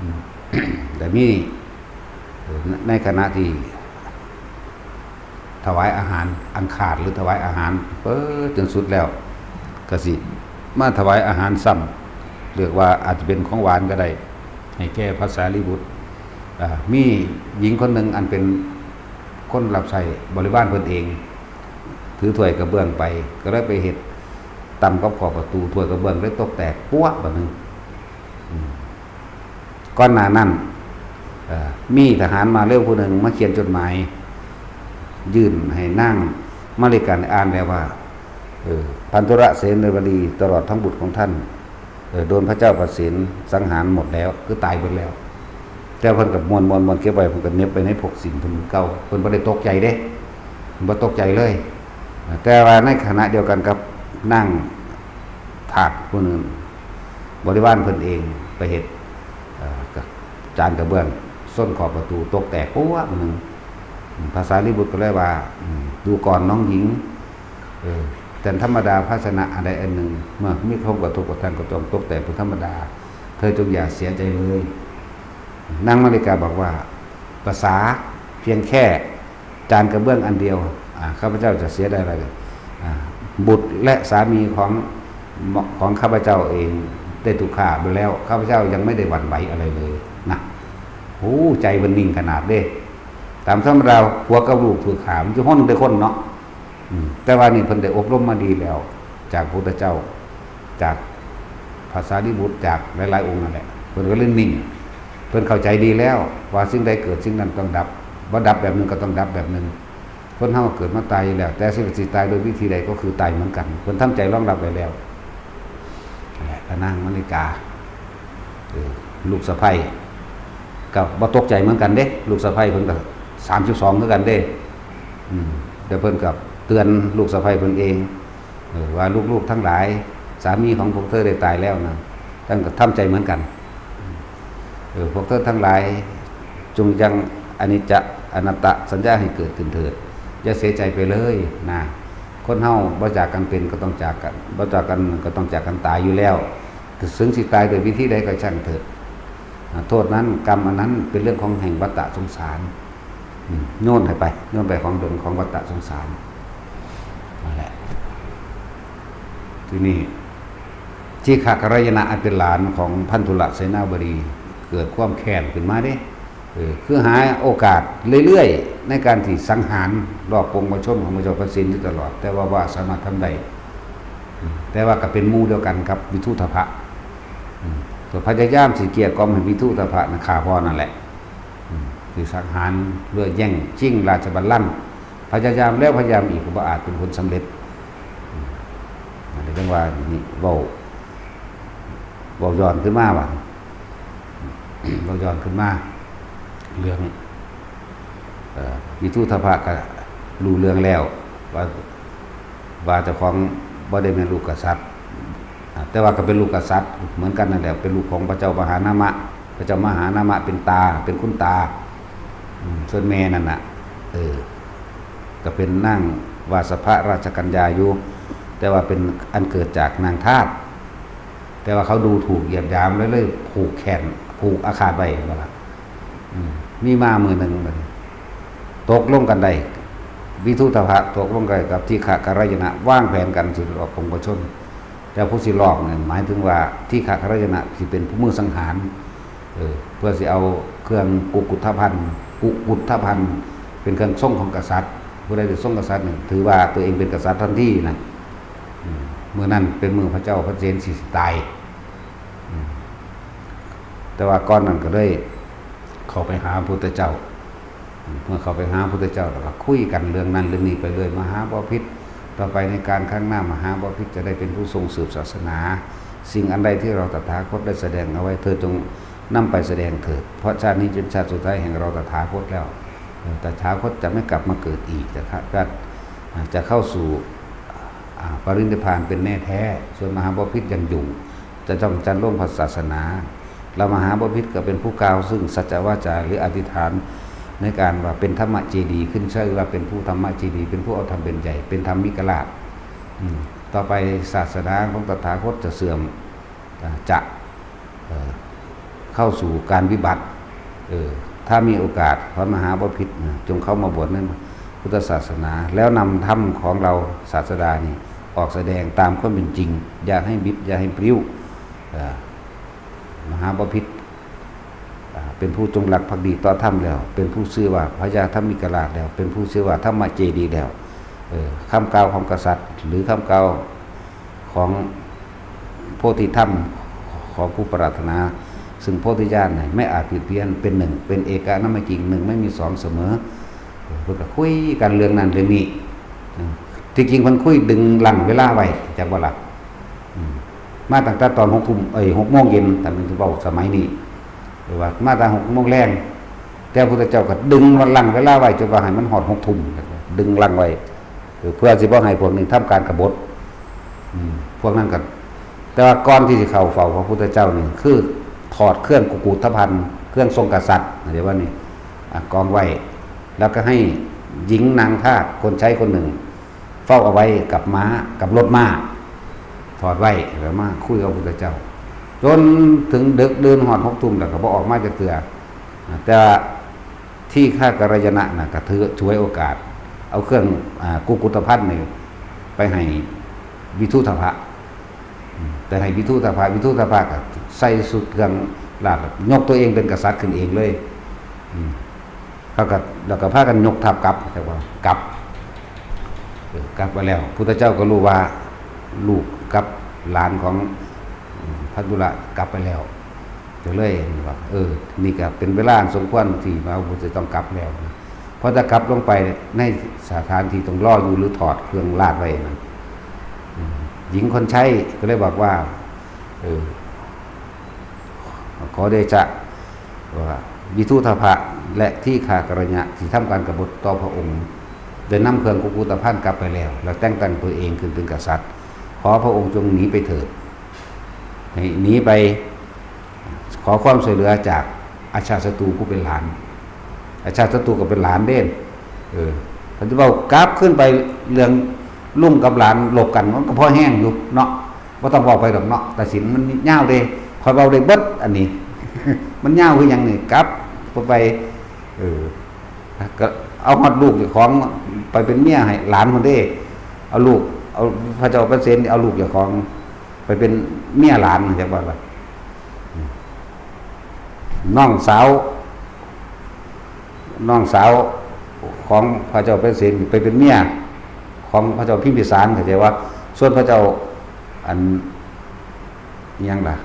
อืม แต่มี เอ่อ ในขณะที่ถวายอาหารอันขาด หรือถวายอาหารเปิดจนสุดแล้ว ก็สิมาถวายอาหารซ้ำ เรียกว่าอาจจะเป็นของหวานก็ได้ ให้แก่พระสารีบุตร อ่า มีหญิงคนหนึ่งอันเป็นคนรับใช้บริวารเพิ่นเอง ถือถ้วยกระเบื้องไป ก็เลยไปเฮ็ดตำกับขอบประตู ถ้วยกระเบื้องเลยตกแตกปั๊วบาดนึง อืม ก่อนหน้านั้น เอ่อ มีทหารมาเร็วผู้หนึ่งมาเขียนจดหมาย ยื่นให้นางมาริกาอ่านแล้วว่า เออ พันธุระเสนาบดีตลอดทั้งบุตรของท่าน เออ โดนพระเจ้าเปเสนสังหารหมดแล้ว คือตายหมดแล้ว แต่เพิ่นก็ม้วนๆๆเก็บไว้ เพิ่นก็เหน็บไว้ในพกสินเพิ่นเก่า เพิ่นบ่ได้ตกใจเด้ เพิ่นบ่ตกใจเลย แต่ว่าในขณะเดียวกันกับนางทาสผู้หนึ่ง บริวารเพิ่นเองไปเฮ็ด เอ่อ จานกระเบื้องส้นขอบประตูตกแตกปั๊วหนึ่ง พระสารีบุตรก็เลยว่า อืม ดูก่อนน้องหญิง เออ แต่ธรรมดาภาชนะอันใดอันหนึ่ง เมื่อมีความกระทบกระทั่งก็ต้องตกแตกเป็นธรรมดา เธอจงอย่าเสียใจเลย นางมาริกาบอกว่า ประสาเพียงแค่จานกระเบื้องอันเดียว อ่า ข้าพเจ้าจะเสียดายอะไร อ่า บุตรและสามีของ ของข้าพเจ้าเองได้ถูกฆ่าไปแล้ว ข้าพเจ้ายังไม่ได้หวั่นไหวอะไรเลยนะ โอ้ ใจมันนิ่งขนาดเด้ ตามธรรมดาผัวกับลูกถูกฆ่า มันจะฮ้อนได้คนเนาะ อืม แต่ว่านี่เพิ่นได้อบรมมาดีแล้ว จากพระพุทธเจ้า จากพระสารีบุตร จากหลายๆองค์นั่นแหละ เพิ่นก็เลยนิ่ง เพิ่นเข้าใจดีแล้ว ว่าสิ่งใดเกิดสิ่งนั้นต้องดับ บ่ดับแบบหนึ่งก็ต้องดับแบบหนึ่ง คนเฮาเกิดมาตายอยู่แล้ว แต่สิสิตายโดยวิธีใดก็คือตายเหมือนกัน เพิ่นทำใจรองรับไว้แล้ว นั่นแหละ พระนางมาริกา เออ ลูกสะใภ้ก็บ่ตกใจเหมือนกันเด้ ลูกสะใภ้เพิ่นก็สามสิบสองคือกันเด้ อืม แต่เพิ่นก็เตือนลูกสะใภ้เพิ่นเอง เออ ว่าลูกๆทั้งหลาย สามีของพวกเธอได้ตายแล้วนะ ท่านก็ทำใจเหมือนกัน เออ พวกเธอทั้งหลาย จงยังอนิจจอนัตตสัญญาให้เกิดขึ้นเถิด อย่าเสียใจไปเลยนะ คนเฮาบ่จากกันเป็นก็ต้องจากกัน บ่จากกันก็ต้องจากกันตายอยู่แล้ว ถึงสิตายโดยวิธีใดก็ช่างเถิด อ่า โทษนั้น กรรมอันนั้นเป็นเรื่องของแห่งวัฏฏะสงสาร อืม โยนให้ไป โยนไปของเดิมของวัฏฏะสงสาร นั่นแหละ ทีนี้ ทีฆะกัลยาณะอันเป็นหลานของพันธุระเสนาบดี เกิดความแค้นขึ้นมาเด้ เออ คือหาโอกาสเรื่อยๆ ในการที่สังหารลอบปลงพระชนม์ของพระเจ้าเปเสนอยู่ตลอด แต่ว่าบ่สามารถทำได้ อืม แต่ว่าก็เป็นหมู่เดียวกันกับวิทูธพะ อืม ก็พยายามสิเกลี้ยกล่อมให้วิทูธพะนะฆ่าพ่อนั่นแหละ อืม สิสังหารเพื่อแย่งชิงราชบัลลังก์ พยายามแล้วพยายามอีกก็บ่อาจเป็นผลสำเร็จ อืม อันนี้จั่งว่านี่เว้า เว้าย้อนขึ้นมาว่า เว้าย้อนขึ้นมา เรื่อง เอ่อ วิทูธพะก็รู้เรื่องแล้ว ว่า ว่าเจ้าของบ่ได้แม่นลูกกษัตริย์ อ่า แต่ว่าก็เป็นลูกกษัตริย์เหมือนกันนั่นแหละ เป็นลูกของพระเจ้ามหานามะ พระเจ้ามหานามะเป็นตา เป็นคุณตา อืม ส่วนแม่นั่นน่ะ เออ ก็เป็นนางวาสภราชกัญญาอยู่ แต่ว่าเป็นอันเกิดจากนางทาส แต่ว่าเขาดูถูกเหยียดหยามเลย เลยผูกแขน ผูกอาฆาตไว้นั่นล่ะ อืม มีมามื้อหนึ่งบัดนี้ ตกลงกันได้ วิทุตถะตกลงกันได้กับทีฆะกัลยาณะ วางแผนกันสิหลอกปวงประชาชน แต่ผู้สิหลอกเนี่ยหมายถึงว่าทีฆะกัลยาณะสิเป็นผู้มือสังหาร เออ เพื่อสิเอาเครื่องกุกุฏทภัณฑ์ กุกุฏทภัณฑ์ เป็นเครื่องทรงของกษัตริย์ ผู้ใดที่ทรงกษัตริย์เนี่ยถือว่าตัวเองเป็นกษัตริย์ทันทีนะ อืม มื้อนั้นเป็นมื้อพระเจ้าพระเสนสิตาย อืม แต่ว่าก่อนนั้นก็เลยเข้าไปหาพระพุทธเจ้า เมื่อเข้าไปหาพระพุทธเจ้าแล้วก็คุยกันเรื่องนั้นเรื่องนี้ไปเรื่อย มหาบพิตร ต่อไปในการข้างหน้ามหาบพิตรจะได้เป็นผู้ทรงสืบศาสนา สิ่งอันใดที่เราตถาคตได้แสดงเอาไว้ เธอจงนำไปแสดงเถิด เพราะชาตินี้เป็นชาติสุดท้ายแห่งเราตถาคตแล้ว เอ่อ ตถาคตจะไม่กลับมาเกิดอีก จะเข้า จะ จะเข้าสู่ อ่า ปรินิพพานเป็นแน่แท้ ส่วนมหาบพิตรยังอยู่ จะต้องจันลงพระศาสนา แล้วมหาบพิตรก็เป็นผู้กล่าวซึ่งสัจจวาจาหรืออธิษฐานในการว่าเป็นธรรมเจดีย์ ขึ้นชื่อว่าเป็นผู้ธรรมเจดีย์ เป็นผู้เอาธรรมเป็นใหญ่ เป็นธรรมิกราช อืม ต่อไปศาสนาของตถาคตจะเสื่อม อ่า จะ เอ่อ เข้าสู่การวิบัติ เออ ถ้ามีโอกาสพระมหาบพิตรนะ จงเข้ามาบวชในพุทธศาสนา แล้วนำธรรมของเราศาสดานี่ออกแสดงตามความเป็นจริง อย่าให้บิด อย่าให้ปลิ้ว เอ่อ มหาบพิตร อ่า เป็นผู้จงรักภักดีต่อธรรมแล้ว เป็นผู้ชื่อว่าพญาธรรมิกราชแล้ว เป็นผู้ชื่อว่าธรรมเจดีย์แล้ว เออ คำกล่าวของกษัตริย์ หรือคำกล่าวของโพธิธรรมของผู้ปรารถนา ซึ่งโพธิญาณเนี่ยไม่อาจผิดเพี้ยน เป็นหนึ่ง เป็นเอกนามจริง หนึ่งไม่มีสองเสมอ เพิ่นก็คุยกันเรื่องนั้นเรื่องนี้ อืม ที่จริงเพิ่นคุยดึงลังเวลาไว้ จักบ่ล่ะ อืม มาตั้งแต่ตอนหกทุ่ม เอ้ย หกโมงเย็น ถ้าเป็นเว้าสมัยนี้ หรือว่ามาตั้งหกโมงแลง แต่พระพุทธเจ้าก็ดึงลังเวลาไว้จนว่าให้มันฮอดหกทุ่ม ดึงลังไว้ เออ เพื่อสิบ่ให้พวกนี้ทำการกบฏ อืม พวกนั้นก็ แต่ว่าก่อนที่สิเข้าเฝ้าพระพุทธเจ้านี่ คือถอดเครื่องกุกูฏภัณฑ์ เครื่องทรงกษัตริย์ เดี๋ยวว่านี่ อ่ะ กองไว้ แล้วก็ให้หญิงนางทาสคนใช้คนหนึ่ง เฝ้าเอาไว้กับม้า กับรถม้า ถอดไว้แล้วมาคุยกับพระพุทธเจ้า จนถึงดึกดื่นฮอดหกทุ่มแล้วก็บ่ออกมาจักเทื่อ แต่ว่าทีฆะกัลยาณะน่ะก็ถือฉวยโอกาส เอาเครื่อง อ่า กุกุฏภัณฑ์นี่ไปให้วิทุตถะ อืม ไปให้วิทุตถะ วิทุตถะก็ใส่ชุดเครื่องราช ยกตัวเองเป็นกษัตริย์ขึ้นเองเลย อืม เขาก็ แล้วก็พากันยกทัพกลับ แต่ว่ากลับ เออ กลับไปแล้ว พุทธเจ้าก็รู้ว่าลูกกับหลานของ อืม พระจุลกลับไปแล้ว ก็เลยว่า เออ นี่ก็เป็นเวลาอันสมควรที่พระพุทธเจ้าต้องกลับแล้วนะ เพราะถ้ากลับลงไปในสถานที่ต้องรออยู่หรือถอดเครื่องราชไว้นะ อืม หญิงคนใช้ก็เลยบอกว่า เออ ขอเดชะว่าวิทุตถะและทีฆะกัลยาณะที่ทำการกบฏต่อพระองค์ ได้นำเครื่องกุกุฏภัณฑ์กลับไปแล้ว แล้วแต่งตั้งตัวเองขึ้นเป็นกษัตริย์ ขอพระองค์จงหนีไปเถิด ให้หนีไป ขอความช่วยเหลือจากอาชาติศัตรูผู้เป็นหลาน อาชาติศัตรูก็เป็นหลานเด้ เออ เพิ่นสิเว้ากลับขึ้นไปเรื่องลุงกับหลานรบกัน มันก็พอแฮงอยู่เนาะ บ่ต้องเว้าไปดอกเนาะ ตัดสินมันยาวเด้ ข้อยเว้าได้เบิดอันนี้ มันยาวคือหยังนี่ กลับไป เออ ก็เอาฮอดลูกเจ้าของไปเป็นเมียให้หลานพุ้นเด้ เอาลูก เอาพระเจ้าปเสนเอาลูกเจ้าของไปเป็นเมียหลาน จักว่าล่ะ น้องสาว น้องสาวของพระเจ้าปเสนไปเป็นเมียของพระเจ้าพิมพิสาร เข้าใจว่า ส่วนพระเจ้า อัน อิหยังล่ะ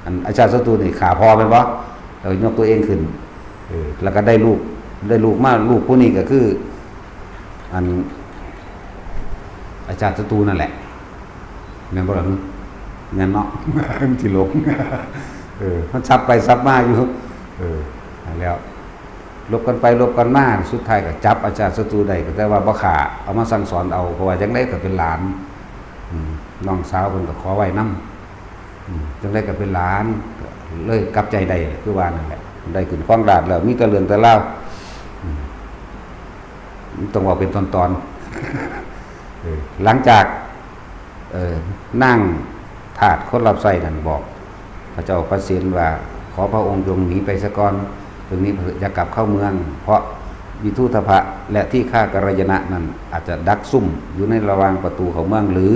อันอาชาติศัตรูนี่ฆ่าพ่อแม่นบ่ แล้วยกตัวเองขึ้น เออ แล้วก็ได้ลูก ได้ลูกมา ลูกผู้นี้ก็คือ อัน อาชาติศัตรูนั่นแหละ แม่นบ่ล่ะ แม่นเนาะ มันสิหลง เออ มันสับไปสับมาอยู่ เออ นั่นแล้ว ลบกันไปลบกันมา สุดท้ายก็จับอาชาติศัตรูได้ ก็แต่ว่าบ่ฆ่า เอามาสั่งสอนเอา เพราะว่าจั่งใดก็เป็นหลาน อืม น้องสาวเพิ่นก็ขอไว้นำ อืม จั่งใดก็เป็นหลาน เลยกลับใจได้ คือว่านั่นแหละ ได้ขึ้นครองราชย์แล้ว มีแต่เรื่องแต่ราว อืม มันต้องเว้าเป็นตอนๆ เออ หลังจาก เอ่อ นางทาสคนรับใช้นั่นบอกพระเจ้าพระเสนว่า ขอพระองค์จงหนีไปซะก่อน เดี๋ยวนี้อย่ากลับเข้าเมือง เพราะวิทุทพะและทีฆากัลยาณะนั้นอาจจะดักซุ่มอยู่ในระหว่างประตูเข้าเมือง หรือ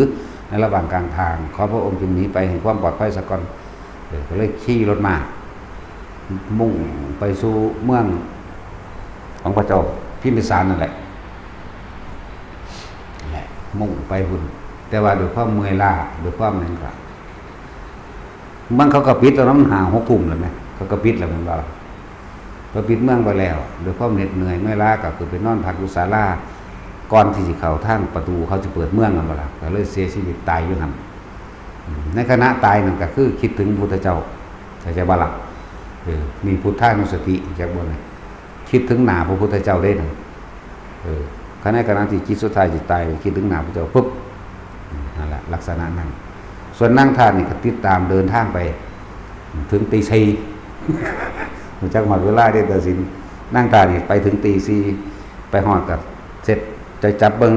ในระหว่างกลางทาง ขอพระองค์จงหนีไปให้ความปลอดภัยซะก่อน เออ ก็เลยขี่รถมา มุ่งไปสู่เมืองของพระเจ้าพิมพิสารนั่นแหละ นั่นแหละ มุ่งไปพุ้น แต่ว่าด้วยความเมื่อยล้า ด้วยความหยังก็ เมืองเขาก็ปิดแล้วเนาะ มันห้าหกทุ่มแล้วแหม เขาก็ปิดแล้ว แม่นบ่ล่ะ ก็ปิดเมืองไปแล้ว ด้วยความเหน็ดเหนื่อยเมื่อยล้า ก็คือไปนอนพักอยู่ศาลา ก่อนที่สิเข้าทางประตู เขาสิเปิดเมือง แม่นบ่ล่ะ ก็เลยเสียชีวิตตายอยู่หั่น อืม ในขณะตายนั่นก็คือคิดถึงพุทธเจ้า เข้าใจบ่ล่ะ เออ มีพุทธานุสติ จักบ่นะ คิดถึงหน้าพระพุทธเจ้าเด้นะ เออ ขณะ ขณะที่จิตสุดท้ายสิตาย คิดถึงหน้าพระเจ้าปุ๊บ นั่นแหละ ลักษณะนั้น ส่วนนางทาสนี่ก็ติดตามเดินทางไป ถึงตีสี่ รู้จักฮอดเวลาเด้ ตัดสิน นางทาสนี่ไปถึงตีสี่ ไปฮอดก็เสร็จ ไปจับเบิ่ง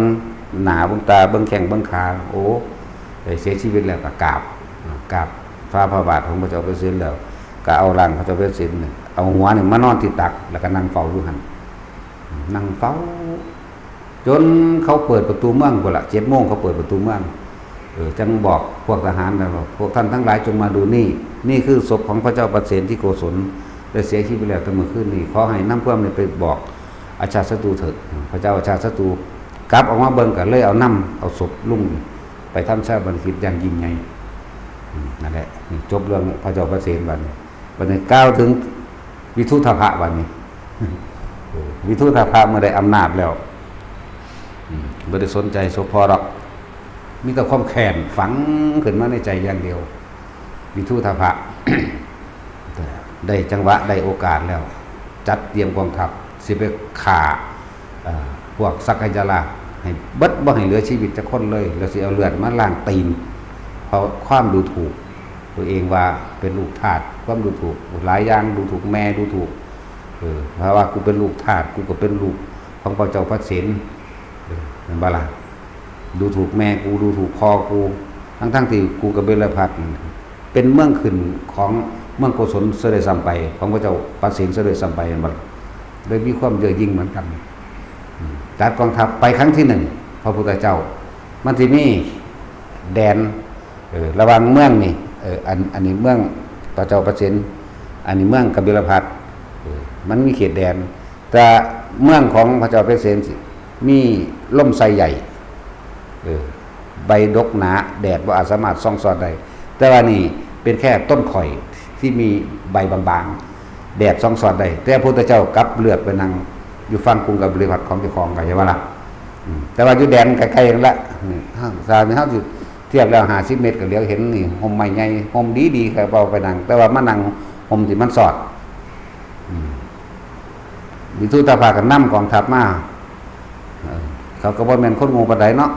หน้าเบิ่งตา เบิ่งแข้งเบิ่งขา โอ้ ได้เสียชีวิตแล้วก็กราบ กราบฝ่าพระบาทของพระเจ้าพระเสนแล้ว ก็เอาร่างพระเจ้าพระเสนเนี่ย เอาหัวเนี่ยมานอนที่ตัก แล้วก็นั่งเฝ้าอยู่หั่น นั่งเฝ้า จนเขาเปิดประตูเมืองพุ้นละ เจ็ดโมงเขาเปิดประตูเมือง เออ จั่งบอกพวกทหารแล้วว่า พวกท่านทั้งหลายจงมาดูนี่ นี่คือศพของพระเจ้าปเสนที่โกศล ได้เสียชีวิตไปแล้วตั้งเมื่อคืนนี้ ขอให้นำความนี้ไปบอกอาชาติศัตรูเถิด พระเจ้าอาชาติศัตรูกลับออกมาเบิ่งก็เลยเอานำ เอาศพลงไปทำชาปนกิจอย่างยิ่งใหญ่ อืม นั่นแหละ นี่จบเรื่องพระเจ้าปเสนบัดนี้ บัดนี้กล่าวถึงวิทุทพะบัดนี้ เออ วิทุทพะเมื่อได้อำนาจแล้ว อืม บ่ได้สนใจศพพ่อดอก มีแต่ความแค้นฝังขึ้นมาในใจอย่างเดียว วิทุทพะ ได้จังหวะได้โอกาสแล้ว จัดเตรียมกองทัพสิไปฆ่า เอ่อ พวกสักกายราชให้เบิด บ่ให้เหลือชีวิตจักคนเลย แล้วสิเอาเลือดมาล้างตีน เพราะความดูถูกตัวเองว่าเป็นลูกทาส ความดูถูกหลายอย่าง ดูถูกแม่ ดูถูก เออ เพราะว่ากูเป็นลูกทาส กูก็เป็นลูกของพระเจ้าพระเสน เออ แม่นบ่ล่ะ ดูถูกแม่กู ดูถูกพ่อกู ทั้งๆที่กรุงกบิลพัสดุ์เป็นเมืองขึ้นของเมืองโกศลเสียด้วยซ้ำไป ของพระเจ้าปเสนเสียด้วยซ้ำไป แม่นบ่ล่ะ เลยมีความเย่อหยิ่งเหมือนกัน อืม จัดกองทัพไปครั้งที่หนึ่ง พระพุทธเจ้า มันสิมีแดน เออ ระหว่างเมืองนี่ เออ อัน อันนี้เมืองพระเจ้าปเสน อันนี้เมืองกบิลพัสดุ์ เออ มันมีเขตแดน แต่เมืองของพระเจ้าปเสนสิมีร่มไทรใหญ่ เออ ใบดกหนา แดดบ่อาจสามารถส่องสอดได้ แต่ว่านี่เป็นแค่ต้นข่อยที่มีใบบางๆ แดดส่องสอดได้ แต่พระพุทธเจ้ากลับเลือกไปนั่งอยู่ฝั่งกรุงกบิลพัสดุ์ของเจ้าของ เข้าใจบ่ล่ะ อืม แต่ว่าอยู่แดนใกล้ๆนั่นละ อืม ถ้า ถ้าเฮาสิเทียบแล้ว ห้าสิบเมตรก็เหลียวเห็นนี่ ร่มไม้ใหญ่ ร่มดีๆ ก็เอาไปนั่ง แต่ว่ามานั่งร่มที่มันสอด อืม วิทุทพะก็นำกองทัพมา เออ เขาก็บ่แม่นคนโง่ปานใดเนาะ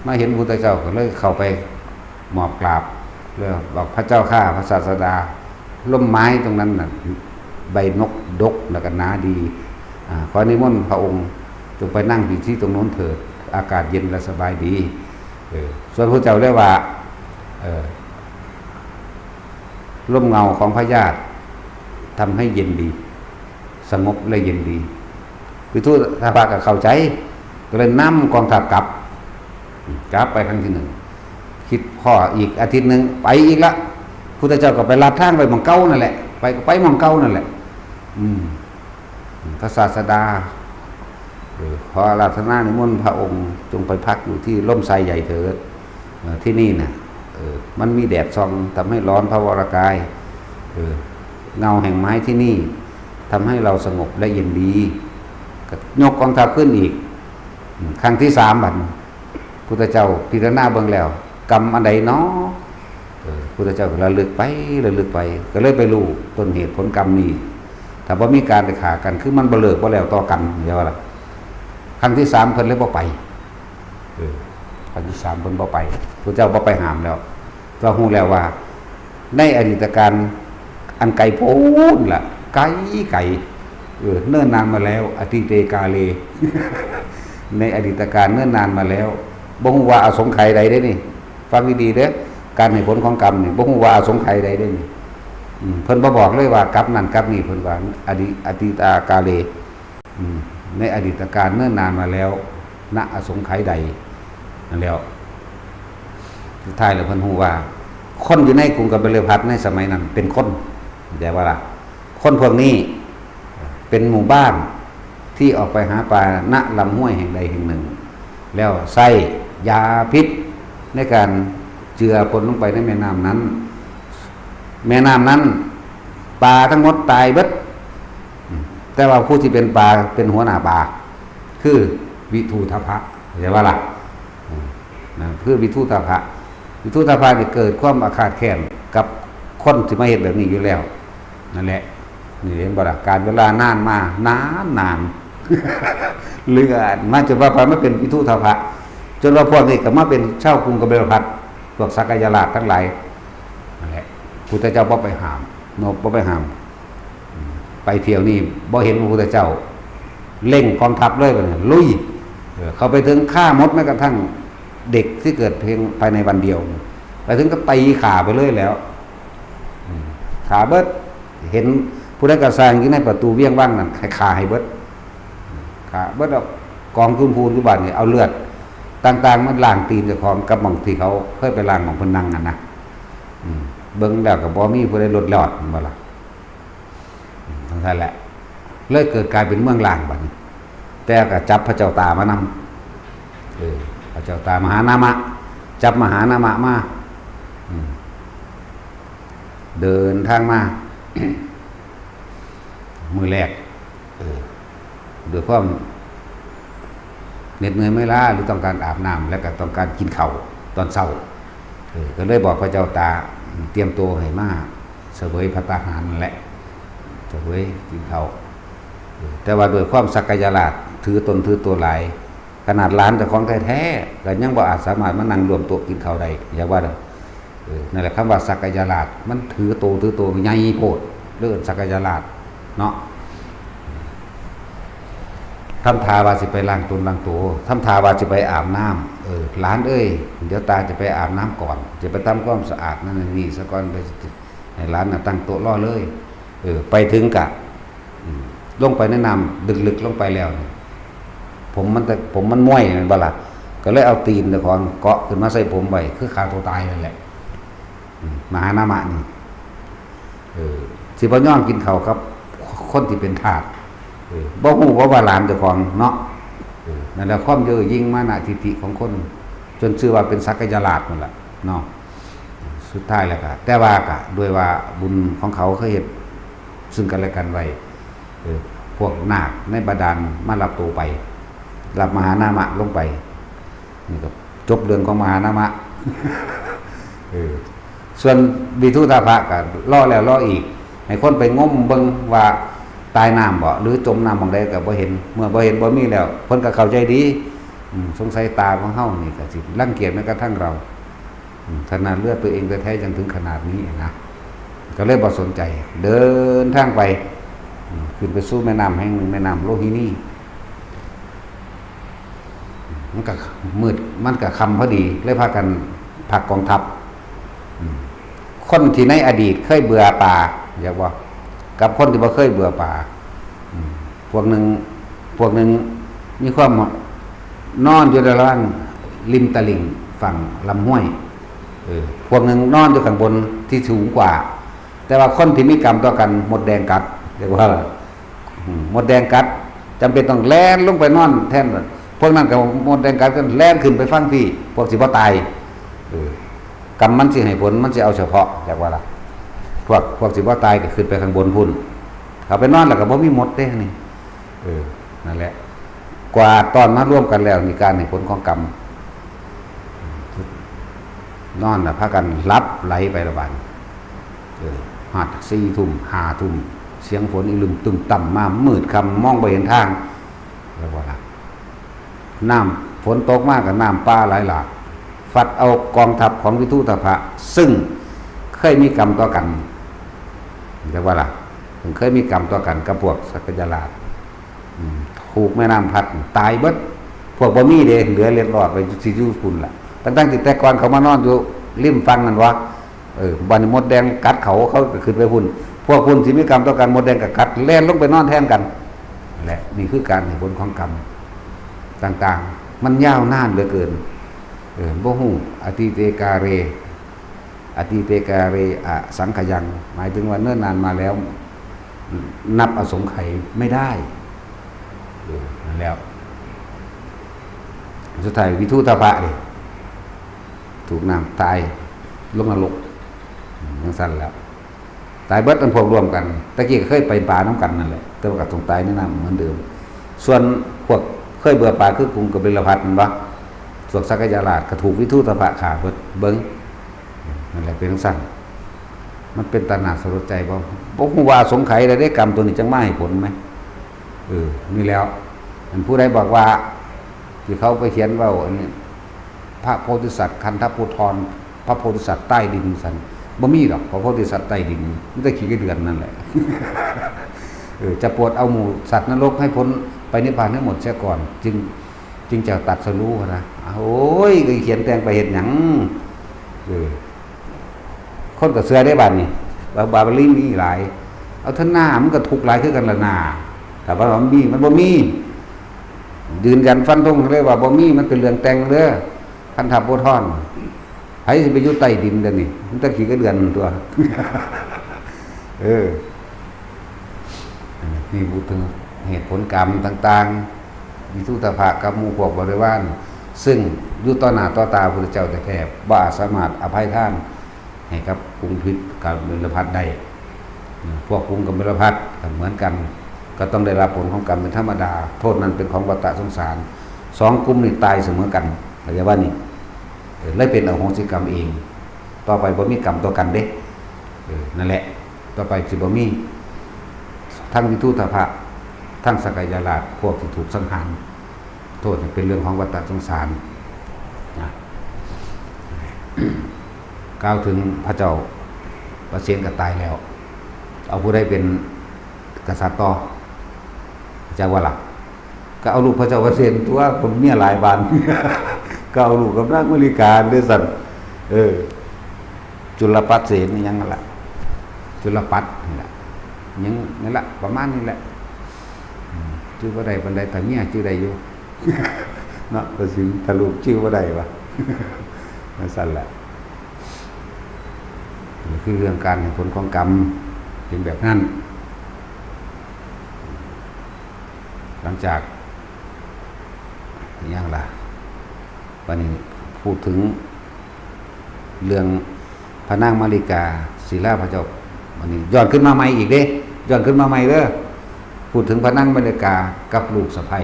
มาเห็นพระพุทธเจ้าก็เลยเข้าไปหมอบกราบ แล้วบอก พระเจ้าข้า พระศาสดา ร่มไม้ตรงนั้นน่ะ ใบนกดกแล้วก็หนาดี อ่า ขอนิมนต์พระองค์จงไปนั่งอยู่ที่ตรงโน้นเถิด อากาศเย็นและสบายดี เออ ส่วนพระเจ้าเรียกว่า เออ ร่มเงาของพญาธิทำให้เย็นดี สงบและเย็นดี วิทุทพะก็เข้าใจ ก็เลยนำกองทัพกลับ กลับไปครั้งที่หนึ่ง คิดพ้ออีกอาทิตย์หนึ่ง ไปอีกละ พุทธเจ้าก็ไปลัดทางไปหม่องเก่านั่นแหละ ไปก็ไปหม่องเก่านั่นแหละ อืม พระศาสดา เออ ขออาราธนานิมนต์พระองค์จงไปพักอยู่ที่ร่มไทรใหญ่เถิด เออ ที่นี่น่ะ เออ มันมีแดดส่องทำให้ร้อนพระวรกาย เออ เงาแห่งไม้ที่นี่ทำให้เราสงบและเย็นดี ก็ยกกองทัพขึ้นอีก อืม ครั้งที่สามบัด พุทธเจ้าพิจารณาเบิ่งแล้ว กรรมอันใดหนอ เออ พุทธเจ้าก็ระลึกไป ระลึกไป ก็เลยไปรู้ต้นเหตุผลกรรมนี้ ถ้าบ่มีการได้ฆ่ากัน คือมันบ่เลิกบ่แล้วต่อกัน เข้าใจบ่ล่ะ? ครั้งที่สามเพิ่นเลยบ่ไป เออ ครั้งที่สามเพิ่นบ่ไป พระเจ้าบ่ไปห้ามแล้ว ก็ฮู้แล้วว่า ในอดีตการอันไกลโพ้นล่ะ ไกลไกล เออ เนิ่นนานมาแล้ว อตีเตกาเล ในอดีตการเนิ่นนานมาแล้ว บ่ฮู้ว่าอสงไขยใดเด้นี่ ฟังดีๆเด้อ การให้ผลของกรรมนี่ บ่ฮู้ว่าอสงไขยใดเด้นี่ อืม เพิ่นบ่บอกเลยว่ากลับนั่นกลับนี่ เพิ่นว่า อดี อตีตากาเล อืม ในอดีตการเนิ่นนานมาแล้ว ณ อสงไขยใด นั่นแหล้ว สุดท้ายแล้วเพิ่นฮู้ว่า คนอยู่ในกรุงกบิลพัสในสมัยนั้นเป็นคน เข้าใจบ่ล่ะ? คนพวกนี้เป็นหมู่บ้านที่ออกไปหาปลา ณ ลำห้วยแห่งใดแห่งหนึ่ง แล้วใส่ยาพิษในการเจือปนลงไปในแม่น้ำนั้น แม่น้ำนั้น ปลาทั้งหมดตายเบิด อืม แต่ว่าผู้ที่เป็นปลา เป็นหัวหน้าปลา คือวิทูธพะ เข้าใจบ่ล่ะ? อืม นะ คือวิทูธพะ วิทูธพะนี่เกิดความอาฆาตแค้นกับคนที่มาเฮ็ดแบบนี้อยู่แล้ว นั่นแหละ นี่เห็นบ่ล่ะ? การเวลานานมา นานนาน เหลือมาจนว่าไปมาเป็นวิทูธพะ จนว่าพวกนี้ก็มาเป็นชาวกรุงกบิลพัส พวกสักยราชทั้งหลาย นั่นแหละ พุทธเจ้าบ่ไปห้าม เนาะ บ่ไปห้าม อืม ไปเที่ยวนี่บ่เห็นพระพุทธเจ้า เร่งกองทัพเลยบัดนี้ ลุย เออ เข้าไปถึงฆ่าหมด แม้กระทั่งเด็กที่เกิดเพียงภายในวันเดียว ไปถึงก็ตีฆ่าไปเลยแล้ว อืม ฆ่าเบิด เห็นผู้ใดก็ซ่างอยู่ในประตูเวียงวังนั่น ให้ฆ่าให้เบิด ฆ่าเบิด เอากองทุนพูนอยู่บ้านนี่ เอาเลือดต่างๆ มาล้างตีนเจ้าของ กับหม่องที่เขาเคยไปล้างหม่องเพิ่นนั่งนั่นนะ อืม เบิ่งแล้วก็บ่มีผู้ใดหลุดรอด แม่นบ่ล่ะ? อืม จั่งซั้นแหละ เลยเกิดกลายเป็นเมืองร้างบัดนี้ แต่ก็จับพระเจ้าตามานำ เออ พระเจ้าตามหานามะ จับมหานามะมา อืม เดินทางมา มื้อแรก เออ ด้วยความเหน็ดเหนื่อยเมื่อยล้า หรือต้องการอาบน้ำ และก็ต้องการกินข้าวตอนเช้า เออ ก็เลยบอกพระเจ้าตา เตรียมตัวให้มาเสวยภัตตาหารนั่นแหละ เสวยกินข้าว เออ แต่ว่าด้วยความสักกายราช ถือตนถือตัวหลาย ขนาดหลานเจ้าของแท้ๆ ก็ยังบ่อาจสามารถมานั่งร่วมโต๊ะกินข้าวได้ อย่าว่าเด้อ เออ นั่นแหละ คำว่าสักกายราช มันถือโตถือโตใหญ่โพด เรียกสักกายราชเนาะ ทำท่าว่าสิไปล้างตนล้างตัว ทำท่าว่าสิไปอาบน้ำ เออ หลานเอ้ย เดี๋ยวตาจะไปอาบน้ำก่อน จะไปทำความสะอาดนั่นนี่ซะก่อน ไป ให้หลานน่ะตั้งโต๊ะรอเลย เออ ไปถึงกะ อืม ลงไปในน้ำลึกๆลงไปแล้วนี่ ผมมันแต่ ผมมันม้วยแม่นบ่ล่ะ ก็เลยเอาตีนเจ้าของเกาะขึ้นมาใส่ผมไว้ คือฆ่าตัวตายนั่นแหละ อืม มหานามะนี่ เออ สิบ่ยอมกินข้าวกับคนที่เป็นทาส เออ บ่ฮู้ว่า ว่าหลานเจ้าของเนาะ เออ นั่นแหละ ความเย่อหยิ่งมานะทิฐิของคน จนชื่อว่าเป็นสักกายราชนั่นแหละเนาะ สุดท้ายแล้วก็ แต่ว่าก็ด้วยว่าบุญของเขาเคยเฮ็ดซึ่งกันและกันไว้ เออ พวกนาคในบาดาลมารับตัวไป รับมหานามะลงไป นี่ก็จบเรื่องของมหานามะ เออ ส่วนวิทูธาภะก็รอแล้วรออีก ให้คนไปงมเบิ่งว่าตายน้ำบ่ หรือจมน้ำหม่องใดก็บ่เห็น เมื่อบ่เห็นบ่มีแล้ว เพิ่นก็เข้าใจดี อืม สงสัยตาของเฮานี่ก็สิรังเกียจแม้กระทั่งเรา อืม ขนาดเลือดตัวเองแท้ๆยังถึงขนาดนี้นะ ก็เลยบ่สนใจ เดินทางไป อืม ขึ้นไปสู่แม่น้ำแห่งหนึ่ง แม่น้ำโลหินี มันก็มืด มันก็ค่ำพอดี เลยพากันพักกองทัพ อืม คนที่ในอดีตเคยเบื่อป่า อยากว่า กับคนที่บ่เคยเบื่อป่า อืม พวกหนึ่ง พวกหนึ่งมีความนอนอยู่ระหว่างริมตลิ่งฝั่งลำห้วย เออ พวกหนึ่งนอนอยู่ข้างบนที่สูงกว่า แต่ว่าคนที่มีกรรมต่อกัน มดแดงกัด เรียกว่า อืม มดแดงกัด จำเป็นต้องแล่นลงไปนอนแทน พวกนั้นก็มดแดงกัดก็แล่นขึ้นไปฝั่งพี้ พวกสิบ่ตาย เออ กรรมมันสิให้ผล มันสิเอาเฉพาะ อยากว่าล่ะ พวก พวกสิบ่ตายก็ขึ้นไปข้างบนพุ้น เขาไปนอนแล้วก็บ่มีมดเด้นี่ เออ นั่นแหละ กวาดต้อนมารวมกันแล้ว นี่การให้ผลของกรรม นอนน่ะ พากันหลับไหลไปละบาดนี้ เออ ฮอดสี่ทุ่ม ห้าทุ่ม เสียงฝนอีลุ่มตึ่มต่ำมา มืดค่ำมองบ่เห็นทาง แล้วว่าล่ะ น้ำฝนตกมากับน้ำป่าไหลหลาก ฟัดเอากองทัพของวิทุตพะ ซึ่งเคยมีกรรมต่อกัน เรียกว่าล่ะ เคยมีกรรมต่อกันกับพวกสักยราช อืม ถูกแม่น้ำพัดตายเบิด พวกบ่มีเด้ เหลือเล็ดลอดไปสิอยู่พุ่นล่ะ ตั้งๆที่แต่ก่อนเขามานอนอยู่ริมฝั่งนั่นวะ เออ บัดนี้มดแดงกัดเขา เขาก็ขึ้นไปพุ่น พวกพุ่นสิมีกรรมต่อกัน มดแดงก็กัด แล่นลงไปนอนแทนกัน และนี่คือการให้ผลของกรรมต่างๆ มันยาวนานเหลือเกิน เออ บ่ฮู้ อตีเตกาเร อตีเตกาเร อสังขยัง หมายถึงว่าเนิ่นนานมาแล้ว นับอสงไขยไม่ได้ เออ นั่นแล้ว สุดท้ายวิทุตพะนี่ ถูกน้ำตายลงนรก อืม จั่งซั่นแล้ว ตายเบิดอันพวกรวมกัน ตะกี้ก็เคยไปป่านำกันนั่นแหละ แต่ว่าก็ต้องตายในน้ำเหมือนเดิม ส่วนพวกเคยเบื่อป่าคือกุมกบิลพัสนั่นวะ พวกสักยราชก็ถูกวิทุตพะฆ่าเบิด เบิ่ง นั่นแหละเป็นจั่งซั่น มันเป็นตาหน้าสลดใจบ่ บ่ฮู้ว่าสงไขยได้ กรรมตัวนี้จั่งมาให้ผลไหม เออ นี่แล้ว อันผู้ใดบอกว่า ที่เขาไปเขียนเว้าอันนี้ พระโพธิสัตว์คันธภูธร พระโพธิสัตว์ใต้ดินซั่น บ่มีดอก พระโพธิสัตว์ใต้ดิน มีแต่ขี้ไก่เดือนนั่นแหละ เออ จะโปรดเอาหมู่สัตว์นรกให้พ้นไปนิพพานให้หมดเสียก่อน จึง จึงจะตรัสรู้นะ โอ้ย ก็เขียนแต่งไปเฮ็ดหยัง เออ คนก็เชื่อได้บัดนี้ ว่าบาลีมีหลาย เอาเถอะหน้า มันก็ถูกหลายคือกันละหน้า แต่ว่ามันมี มันบ่มี ยืนยันฟันธงเลยว่าบ่มี มันเป็นเรื่องแต่งเด้อ คันธภูธร ไผสิไปอยู่ใต้ดินเดี๋ยวนี้ มันแต่ขี้ไก่เดือนตัว เออ นี่พูดถึงเหตุผลกรรมต่างๆ วิทุตพะกับหมู่พวกบริวาร ซึ่งอยู่ต่อหน้าต่อตาพระพุทธเจ้าแท้ๆ บ่อาจสามารถอภัยทานให้กับกรุงพิษกบิลพัสได้ พวกกรุงกบิลพัสก็เหมือนกัน ก็ต้องได้รับผลของกรรมเป็นธรรมดา โทษนั้นเป็นของวัฏสงสาร สองกลุ่มนี้ตายเสมอกัน เข้าใจว่านี่ เออ เลยเป็นอโหสิกรรมเอง ต่อไปบ่มีกรรมต่อกันเด้ เออ นั่นแหละ ต่อไปสิบ่มี ทั้งวิทุตพะ ทั้งสักยราช พวกที่ถูกสังหาร โทษเป็นเรื่องของวัฏสงสารนะ กล่าวถึงพระเจ้าประเสนก็ตายแล้ว เอาผู้ใดเป็นกษัตริย์ต่อ พระเจ้าว่าล่ะ ก็เอาลูกพระเจ้าประเสนตัว คนเมียหลายบาน ก็เอาลูกกับนางมะลิกาเด้อสั่น เออ จุลปัตเสนนี่ยังนั่นล่ะ จุลปัตนี่แหละ ยังนั่นล่ะ ประมาณนี้แหละ อืม ชื่อบ่ได้ปานใด แต่เมียชื่อได้อยู่ เนาะ ก็สิถ้าลูกชื่อบ่ได้วะ นั่นสั่นแหละ นี่คือเรื่องการให้ผลของกรรม เป็นแบบนั้น หลังจาก ยังล่ะ วันนี้พูดถึงเรื่องพระนางมาริกา ศิลาพระเจ้า วันนี้ย้อนขึ้นมาใหม่อีกเด้ ย้อนขึ้นมาใหม่เด้อ พูดถึงพระนางมาริกากับลูกสะใภ้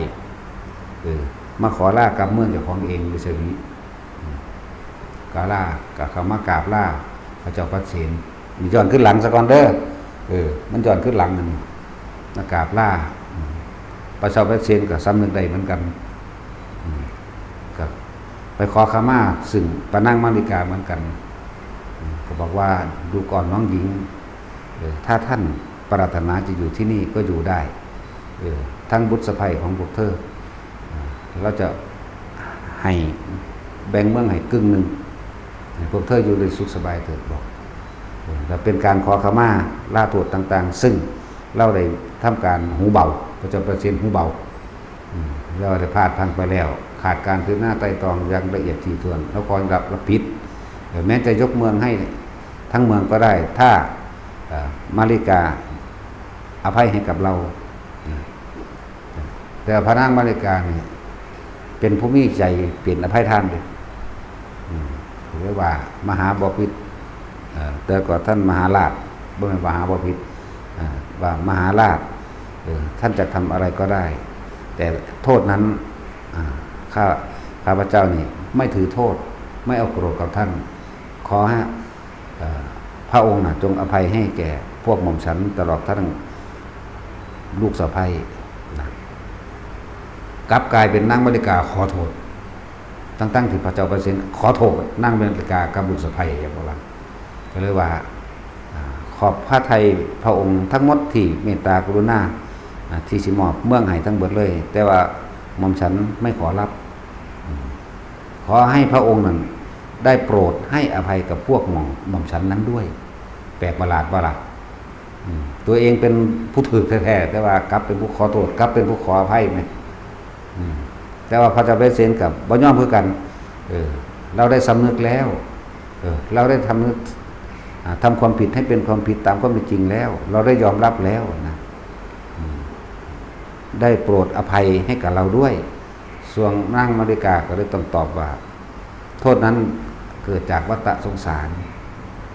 เออ มาขอลากลับเมืองเจ้าของเอง ฤาษี กาลาก็เข้ามากราบลาพระเจ้าปเสน นี่ย้อนขึ้นหลังซะก่อนเด้อ เออ มันย้อนขึ้นหลังนั่น มากราบลา พระเจ้าปเสนก็สำนึกได้เหมือนกัน อืม ก็ไปขอขมาซึ่งพระนางมาริกาเหมือนกัน อืม ก็บอกว่า ดูก่อนน้องหญิง เออ ถ้าท่านปรารถนาจะอยู่ที่นี่ก็อยู่ได้ เออ ทั้งบุตรสะใภ้ของพวกเธอ เออ เราจะให้แบ่งเมืองให้กึ่งหนึ่ง ให้พวกเธออยู่ได้สุขสบายเถิด บอก เออ และเป็นการขอขมาลาโทษต่างๆ ซึ่งเราได้ทำการหูเบา พระเจ้าปเสนหูเบา อืม เราได้พลาดพลั้งไปแล้ว ขาดการพิจารณาไตร่ตรองอย่างละเอียดถี่ถ้วน เราขอรับรับผิด เออ แม้จะยกเมืองให้ทั้งเมืองก็ได้ ถ้า เอ่อ มาริกาอภัยให้กับเรา แต่พระนางมาริกานี่เป็นผู้มีใจเป็นอภัยทานเด้ อืม เรียกว่ามหาบพิตร เอ่อ แต่ก่อนท่านมหาราช บ่แม่นมหาบพิตร อ่า ว่ามหาราช เออ ท่านจะทำอะไรก็ได้ แต่โทษนั้น อ่า ข้า ข้าพเจ้านี่ไม่ถือโทษ ไม่เอาโกรธกับท่าน ขอให้ เอ่อ พระองค์น่ะจงอภัยให้แก่พวกหม่อมฉันตลอดทั้ง ลูกสะใภ้นะ กลับกลายเป็นนางมัลลิกาขอโทษ ทั้งๆที่พระเจ้าประเสนขอโทษนางมัลลิกากับลูกสะใภ้ อย่างว่า ก็เลยว่า อ่า ขอบพระทัยพระองค์ทั้งหมดที่เมตตากรุณา อ่า ที่สิมอบเมืองให้ทั้งหมดเลย แต่ว่าหม่อมฉันไม่ขอรับ อืม ขอให้พระองค์นั้นได้โปรดให้อภัยกับพวกหม่อม หม่อมฉันนั้นด้วย แปลกประหลาดบ่ล่ะ อืม ตัวเองเป็นผู้ถูกแท้ๆ แต่ว่ากลับเป็นผู้ขอโทษ กลับเป็นผู้ขออภัยไหม อืม แต่ว่าพระเจ้าเปเซนกับบ่ยอมคือกัน เออ เราได้สำนึกแล้ว เออ เราได้ทำนึก อ่า ทำความผิดให้เป็นความผิดตามความเป็นจริงแล้ว เราได้ยอมรับแล้วนะ อืม ได้โปรดอภัยให้กับเราด้วย ส่วนนางมัลลิกาก็เลยต้องตอบว่า โทษนั้นเกิดจากวัฏสงสาร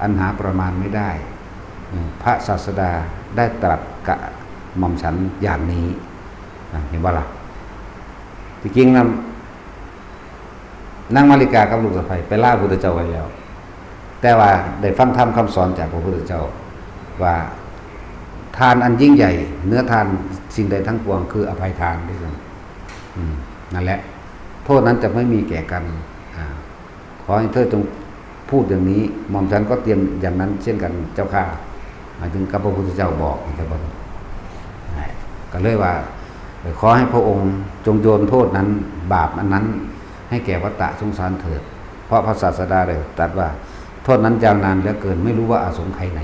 อันหาประมาณไม่ได้ อืม พระศาสดาได้ตรัสกับหม่อมฉันอย่างนี้ นะ เห็นบ่ล่ะ ที่จริงนะ นางมัลลิกากับลูกสะใภ้ไปลาพุทธเจ้าไว้แล้ว แต่ว่าได้ฟังธรรมคำสอนจากพระพุทธเจ้า ว่าทานอันยิ่งใหญ่เหนือทานสิ่งใดทั้งปวงคืออภัยทานด้วยกัน อืม นั่นแหละ โทษนั้นจะไม่มีแก่กัน อ่า ขอให้เธอจงพูดอย่างนี้ หม่อมฉันก็เตรียมอย่างนั้นเช่นกันเจ้าข้า หมายถึงกับพระพุทธเจ้าบอกนะครับ ก็เลยว่า ขอให้พระองค์จงโยนโทษนั้น บาปอันนั้น ให้แก่วัฏสงสารเถิด เพราะพระศาสดาได้ตรัสว่า โทษนั้นยาวนานเหลือเกิน ไม่รู้ว่าอาสงไขยไหน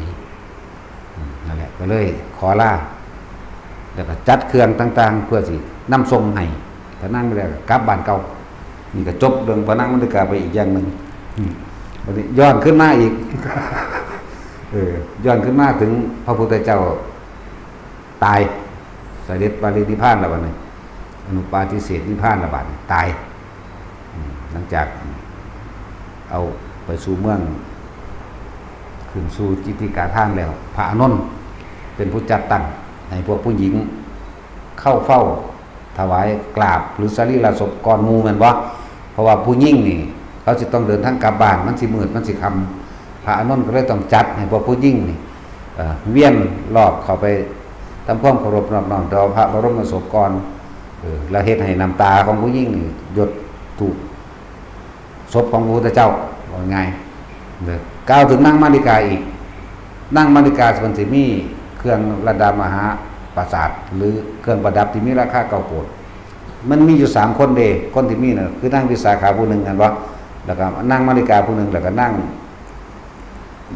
อืม นั่นแหละ ก็เลยขอลา แล้วก็จัดเครื่องต่างๆ เพื่อสินำส่งให้พระนางมัลลิกากลับบ้านเก่า นี่ก็จบเรื่องพระนางมัลลิกาไปอีกอย่างหนึ่ง อืม วันนี้ย้อนขึ้นมาอีก เออ ย้อนขึ้นมาถึงพระพุทธเจ้าตาย เสด็จปรินิพพานแล้วบัดนี้ อนุปาทิเสสนิพพานแล้วบัดนี้ ตาย อืม หลังจากเอาไปสู่เมือง ขึ้นสู่จิตติกาทานแล้ว พระอานนท์เป็นผู้จัดตั้งให้พวกผู้หญิงเข้าเฝ้าถวายกราบหรือสรีระศพก่อนหมู่แม่นบ่ เพราะว่าผู้หญิงนี่เขาสิต้องเดินทางกลับบ้าน มันสิมืด มันสิค่ำ พระอานนท์ก็เลยต้องจัดให้พวกผู้หญิงนี่ เอ่อ เวียนรอบเข้าไปทำความเคารพนอบน้อมต่อพระบรมศพก่อน เออ แล้วเฮ็ดให้น้ำตาของผู้หญิงนี่หยดถูก ศพของพระพุทธเจ้า ว่าง่าย เด้อ กล่าวถึงนางมัลลิกาอีก นางมัลลิกาเพิ่นสิมีเครื่องระดามหาปราสาท หรือเครื่องประดับที่มีราคาเก้าโกฏ มันมีอยู่สามคนเด้ คนที่มีน่ะ คือนางวิสาขาผู้หนึ่ง แม่นบ่ แล้วก็นางมัลลิกาผู้หนึ่ง แล้วก็นาง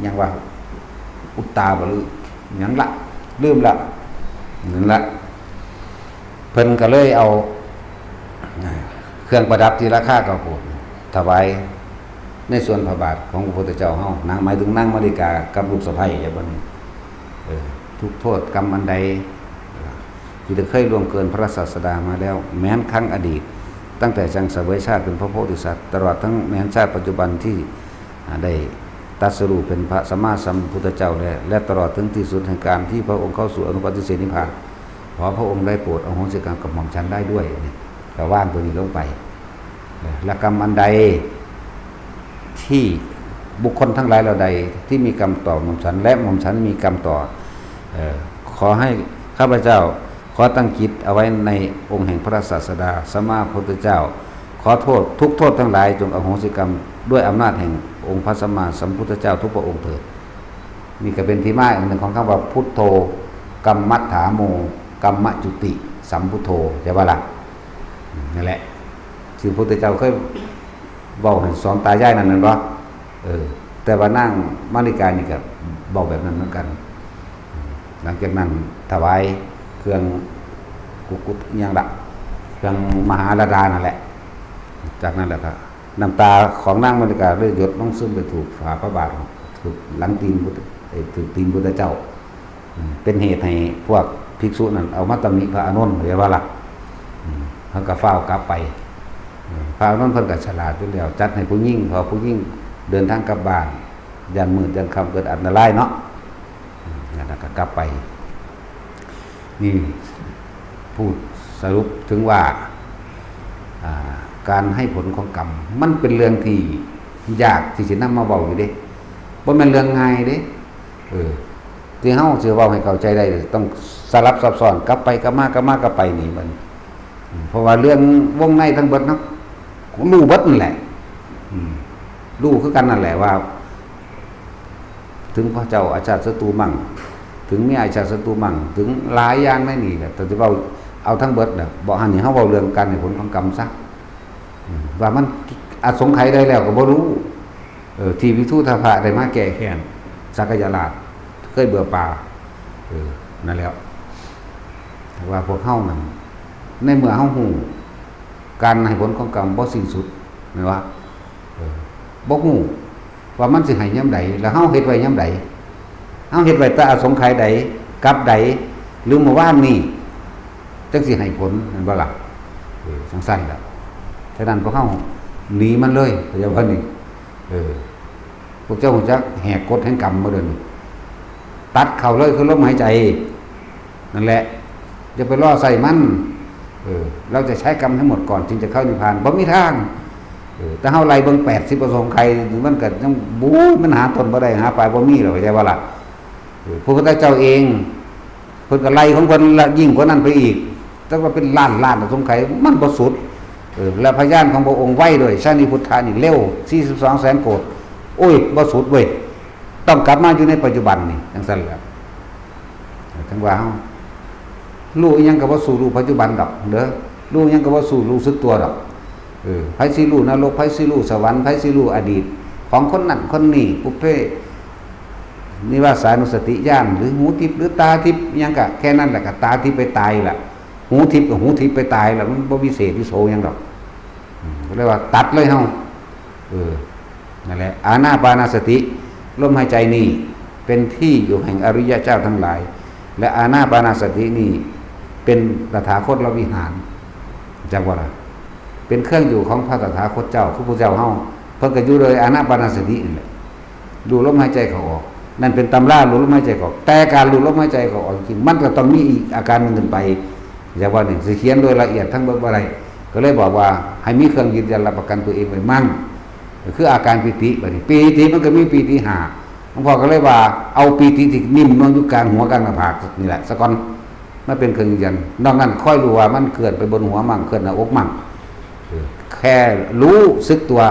หยังว่า อุตตาบ่ หรือหยังละ ลืมละ นั่นละ เพิ่นก็เลยเอา อ่า เครื่องประดับที่ราคาเก้าโกฏถวายในส่วนพระบาทของพระพุทธเจ้าเฮา นาง หมายถึงนางมัลลิกากับลูกสะใภ้ อย่าบ่นี่ เออ ทุกข์โทษกรรมอันใด เออ ที่ได้เคยล่วงเกินพระศาสดามาแล้ว แม้นครั้งอดีต ตั้งแต่ยังเสวยชาติเป็นพระโพธิสัตว์ ตลอดทั้งแม้นชาติปัจจุบันที่ อ่า ได้ตรัสรู้เป็นพระสัมมาสัมพุทธเจ้าแล้ว และตลอดถึงที่สุดแห่งการที่พระองค์เข้าสู่อนุปาทิเสสนิพพาน ขอพระองค์ได้โปรดอโหสิกรรมกับหม่อมฉันได้ด้วย เนี่ย ก็วางตัวนี้ลงไป เออ และกรรมอันใดที่บุคคลทั้งหลายเหล่าใดที่มีกรรมต่อหม่อมฉัน และหม่อมฉันมีกรรมต่อ เออ ขอให้ข้าพเจ้า ขอตั้งจิตเอาไว้ในองค์แห่งพระศาสดาสัมมาพุทธเจ้า ขอโทษทุกข์โทษทั้งหลายจงอโหสิกรรมด้วยอำนาจแห่งองค์พระสัมมาสัมพุทธเจ้าทุกพระองค์เถิด นี่ก็เป็นที่มาอันหนึ่งของคำว่า พุทโธ กัมมัฏฐาโม กัมมจุติ สัมพุทโธ ใช่ปะล่ะ อืม นั่นแหละ ซึ่งพระพุทธเจ้าเคยเว้าให้สองตายายนั่นแม่นบ่ เออ แต่ว่านางมัลลิกานี่ก็เว้าแบบนั้นเหมือนกัน อืม หลังจากนั้นถวายเครื่องกุกุตอิหยังละ เครื่องมหาราดานั่นแหละ จากนั้นแหละก็น้ำตาของนางมัลลิกาเลยหยดลงซึมไปถูกฝ่าพระบาท ถูกหลังตีนพุทธ เอ่อ ถูกตีนพุทธเจ้า อืม เป็นเหตุให้พวกภิกษุนั้นเอามาตำหนิพระอานนท์ เห็นบ่ล่ะ อืม เพิ่นก็ฟ้าวกลับไป อืม พระอานนท์เพิ่นก็ฉลาดอยู่แล้ว จัดให้ผู้หญิง เพราะผู้หญิงเดินทางกลับบ้าน ย่านมืดย่านค่ำเกิดอันตรายเนาะ อืม นั่นน่ะก็กลับไป นี่พูดสรุปถึงว่า อ่า การให้ผลของกรรม มันเป็นเรื่องที่ยากที่สินำมาเว้าอยู่เด้ บ่แม่นเรื่องง่ายเด้ เออ ที่เฮาสิเว้าให้เข้าใจได้ ต้องสลับซับซ้อน กลับไปกลับมากลับมากลับไปนี่มัน เพราะว่าเรื่องวงในทั้งเบิดเนาะ รู้เบิดนั่นแหละ อืม รู้คือกันนั่นแหละว่า ถึงพระเจ้าอาชาติศัตรูมั่ง ถึงมีอาชาติศัตรูมั่ง ถึงหลายอย่างในนี่แหละ แต่สิเว้าเอาทั้งเบิดน่ะ บ่ อันนี้เฮาเว้าเรื่องการให้ผลของกรรมซะ อืม ว่ามันอสงไขยได้แล้วก็บ่รู้ เออ ที่วิทูธพะได้มาแก้แค้น สักยราช เคยเบื่อป่า เออ นั่นแหละ ว่าพวกเฮานั่น ในเมื่อเฮาฮู้ การให้ผลของกรรมบ่สิ้นสุด แม่นบ่ เออ บ่ฮู้ว่ามันสิให้ยามใด แล้วเฮาเฮ็ดไว้ยามใด เฮาเฮ็ดไว้แต่อสงไขยใด กับใด หรือเมื่อวานนี้ จั่งสิให้ผล แม่นบ่ล่ะ เออ จั่งซั่นล่ะ ฉะนั้นพวกเฮาหนีมันเลย เข้าใจบ่นี่ เออ พวกเจ้าฮู้จักแหกกฎแห่งกรรมบ่เดี๋ยวนี้ ตัดเข้าเลยคือลมหายใจ นั่นแหละ อย่าไปรอใส่มัน เออ เราจะใช้กรรมทั้งหมดก่อนจึงจะเข้านิพพาน บ่มีทาง เออ แต่เฮาไล่เบิ่งแปดสิบอสงไขย มันก็ยัง บู๊ มันหาต้นบ่ได้ หาปลายบ่มีแล้ว เข้าใจบ่ล่ะ เออ พระพุทธเจ้าเอง เพิ่นก็ไล่ของเพิ่นละยิ่งกว่านั้นไปอีก แต่ว่าเป็นล้านล้านอสงไขย มันบ่สุด เออ และพยานของพระองค์ไวด้วย ชาลีพุทธานี่เร็ว สี่สิบสองแสนโกฏ โอ้ย บ่สุดเว้ย ต้องกลับมาอยู่ในปัจจุบันนี่ จั่งซั่นแหละ จั่งว่าเฮา รู้อิหยังก็บ่สู้รู้ปัจจุบันดอกเด้อ รู้อิหยังก็บ่สู้รู้สึกตัวดอก เออ ไผสิรู้นรก ไผสิรู้สวรรค์ ไผสิรู้อดีต ของคนนั้นคนนี้ ปุพเพ นิวาสานุสติญาณ หรือหูทิพย์ หรือตาทิพย์ อิหยังก็แค่นั้นแหละ ก็ตาทิพย์ไปตายล่ะ หูทิพย์ก็หูทิพย์ไปตายล่ะ มันบ่วิเศษวิโสหยังดอก อืม ก็เรียกว่าตัดเลยเฮา เออ นั่นแหละ อานาปานสติ ลมหายใจนี่ เป็นที่อยู่แห่งอริยะเจ้าทั้งหลาย และอานาปานสตินี่ เป็นตถาคตวิหาร จักว่าล่ะ เป็นเครื่องอยู่ของพระตถาคตเจ้า คือพระเจ้าเฮา เพิ่นก็อยู่โดยอานาปานสตินี่แหละ รู้ลมหายใจเข้าออก นั่นเป็นตำรารู้ลมหายใจเข้าออก แต่การรู้ลมหายใจเข้าออกจริงๆ มันก็ต้องมีอีกอาการหนึ่งขึ้นไป อย่าว่านี่ สิเขียนโดยละเอียดทั้งเบิดบ่ได้ ก็เลยบอกว่าให้มีเครื่องยืนยันรับประกันตัวเองไว้มั่ง ก็คืออาการปีติ บัดนี้ ปีติมันก็มีปีติห้า หลวงพ่อก็เลยว่าเอาปีติที่นิ่มนวลอยู่กลางหัวกลางหน้าผากนี่แหละ ซะก่อน มาเป็นเครื่องยืนยัน นอกนั้นค่อยรู้ว่ามันเคลื่อนไปบนหัวมั่ง เคลื่อนหน้าอกมั่ง เออ แค่รู้สึกตัว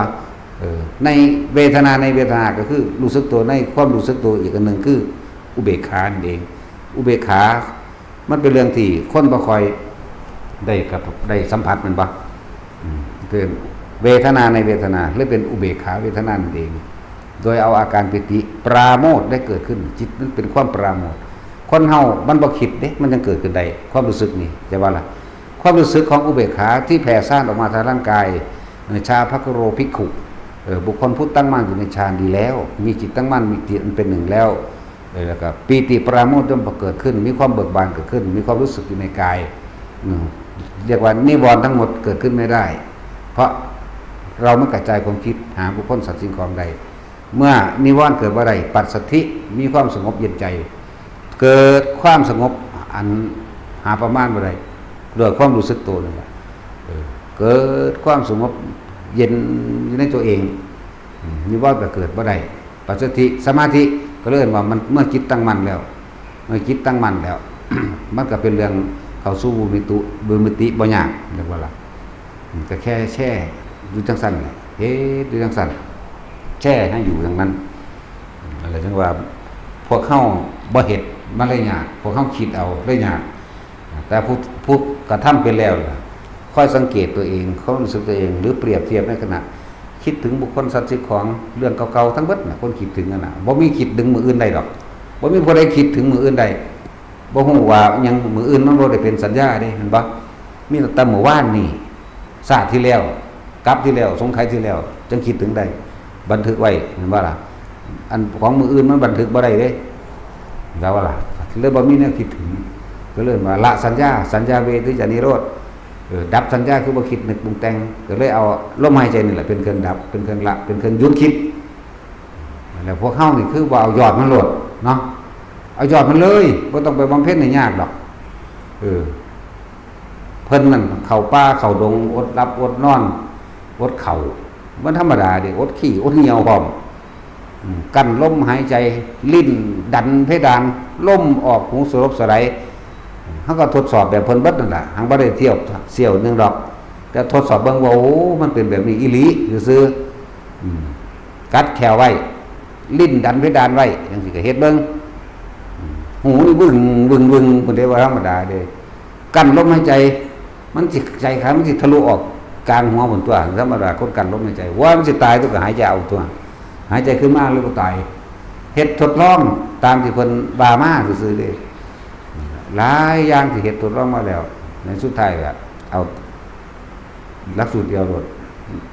เออ ในเวทนา ในเวทนาก็คือรู้สึกตัว ในความรู้สึกตัวอีกอันหนึ่งคืออุเบกขานั่นเอง อุเบกขา มันเป็นเรื่องที่คนบ่ค่อยได้กระทบ ได้สัมผัส แม่นบ่ อืม เป็นเวทนาในเวทนา หรือเป็นอุเบกขาเวทนานั่นเอง โดยเอาอาการปีติปราโมทย์ได้เกิดขึ้น จิตนั้นเป็นความปราโมทย์ คนเฮามันบ่คิดเด้ มันยังเกิดขึ้นได้ ความรู้สึกนี่ จะว่าล่ะ ความรู้สึกของอุเบกขาที่แผ่ซ่านออกมาทางร่างกาย เออ ชาภคโรภิกขุ เออ บุคคลผู้ตั้งมั่นอยู่ในฌานดีแล้ว มีจิตตั้งมั่น มีจิตอันเป็นหนึ่งแล้ว เออ แล้วก็ปีติปราโมทย์ย่อมเกิดขึ้น มีความเบิกบานเกิดขึ้น มีความรู้สึกอยู่ในกาย อืม เรียกว่านิวรณ์ทั้งหมดเกิดขึ้นไม่ได้ เพราะเราไม่กระจายความคิดหาบุคคลสัตว์สิ่งของใด เมื่อนิวรณ์เกิดบ่ได้ ปัสสัทธิ มีความสงบเย็นใจ เกิดความสงบอันหาประมาณบ่ได้ ด้วยความรู้สึกตัวนั่นแหละ เออ เกิดความสงบเย็นอยู่ในตัวเอง อืม นิวรณ์ก็เกิดบ่ได้ ปัสสัทธิ สมาธิ ก็เลยเอิ้นว่ามัน เมื่อจิตตั้งมั่นแล้ว เมื่อจิตตั้งมั่นแล้ว มันก็เป็นเรื่องเข้าสู่วิมุตติ วิมุตติบ่ยาก เรียกว่าล่ะ อืม ก็แค่แช่อยู่จังซั่นแหละ เฮ็ดอยู่จังซั่น แช่ให้อยู่อย่างนั้น อะไรจังว่า พวกเฮาบ่เฮ็ด มันเลยยาก พวกเฮาคิดเอา เลยยาก แต่ผู้ ผู้กระทำเป็นแล้วล่ะ คอยสังเกตตัวเอง คอยรู้สึกตัวเอง หรือเปรียบเทียบในขณะ คิดถึงบุคคลสัตว์สิ่งของ เรื่องเก่าๆทั้งเบิดน่ะ คนคิดถึงนั่นน่ะ บ่มีคิดถึงมื้ออื่นได้ดอก บ่มีผู้ใดคิดถึงมื้ออื่นได้ บ่ฮู้ว่าหยังมื้ออื่น มันบ่ได้เป็นสัญญาเด้ เห็นบ่ มีตั้งแต่มื้อวานนี่ ชาติที่แล้ว กับที่แล้ว สงไขยที่แล้ว จั่งคิดถึงได้ บันทึกไว้ เห็นบ่ล่ะ อันของมื้ออื่นมันบันทึกบ่ได้เด้ แล้วว่าล่ะ เลยบ่มีแนวคิดถึง ก็เลยว่าละสัญญา สัญญาเวทิจานิโรธ เออ ดับสัญญาคือบ่คิดนึกปรุงแต่ง ก็เลยเอาลมหายใจนี่แหละเป็นเครื่องดับ เป็นเครื่องละ เป็นเครื่องหยุดคิด แล้วพวกเฮานี่คือว่าเอายอดมันโลดเนาะ เอายอดมันเลย บ่ต้องไปบำเพ็ญให้ยากดอก เออ เพิ่นนั่นเข้าป่าเข้าดง อดหลับอดนอน อดข้าว มันธรรมดาเด้ อดขี้อดเหี่ยวพร้อม อืม กั้นลมหายใจ ลิ้นดันเพดาน ลมออกหูสลบสลาย เฮาก็ทดสอบแบบเพิ่นเบิดนั่นล่ะ หังบ่ได้เที่ยวเสี้ยวหนึ่งดอก แต่ทดสอบเบิ่งว่า โอ้ มันเป็นแบบนี้อีหลีซื่อๆ อืม กัดแข้วไว้ ลิ้นดันเพดานไว้ จั่งซี้ก็เฮ็ดเบิ่ง อืม หูนี่วึ่ง วึ่ง วึ่ง พุ้นเด้ บ่ธรรมดาเด้ กั้นลมหายใจ มันสิ ใจขามันสิทะลุออกกลางหัวพุ้นตั๊ว ธรรมดาคนกั้นลมหายใจ ว่ามันสิตายตั๊ว ก็หายใจเอาตั๊ว หายใจขึ้นมาเลยบ่ตาย เฮ็ดทดลองตามที่เพิ่นว่ามาซื่อๆเด้ หลายอย่างที่เฮ็ดทดลองมาแล้ว ในสุดท้ายก็เอาหลักสูตรเดียวโลด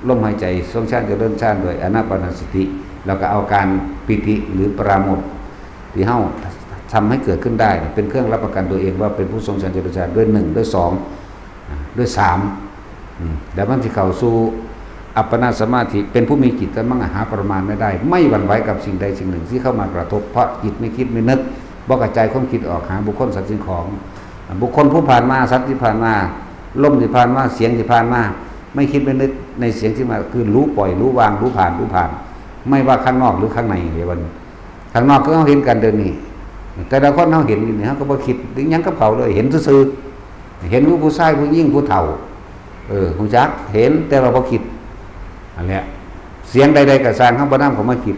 ลมหายใจทรงฌานเจริญฌานด้วยอานาปานสติ แล้วก็เอาการปีติหรือปราโมทย์ที่เฮาทำให้เกิดขึ้นได้เนี่ย เป็นเครื่องรับประกันตัวเองว่าเป็นผู้ทรงฌานเจริญฌานด้วยหนึ่ง ด้วยสอง อ่า ด้วยสาม อืม แล้วมันสิเข้าสู่อัปปนาสมาธิ เป็นผู้มีจิตอันมหาประมาณไม่ได้ ไม่หวั่นไหวกับสิ่งใดสิ่งหนึ่งที่เข้ามากระทบ เพราะจิตไม่คิดไม่นึก บ่กระจายความคิดออกหาบุคคลสัตว์สิ่งของ อ่า บุคคลผู้ผ่านมา สัตว์ที่ผ่านมา ลมที่ผ่านมา เสียงที่ผ่านมา ไม่คิดไม่นึกในเสียงที่มา คือรู้ปล่อย รู้วาง รู้ผ่าน รู้ผ่าน ไม่ว่าข้างนอกหรือข้างใน เดี๋ยววันนี้ ข้างนอกก็เฮาเห็นกันเดี๋ยวนี้ แต่ละคนเฮาเห็นอยู่นี่ เฮาก็บ่คิดหยังกับเขาเลย เห็นซื่อๆ เห็นผู้ชายผู้หญิงผู้เฒ่า เออ ฮู้จัก เห็น แต่ว่าบ่คิด อันเนี้ย เสียงใดๆก็ซ่าง เฮาบ่นำเข้ามาคิด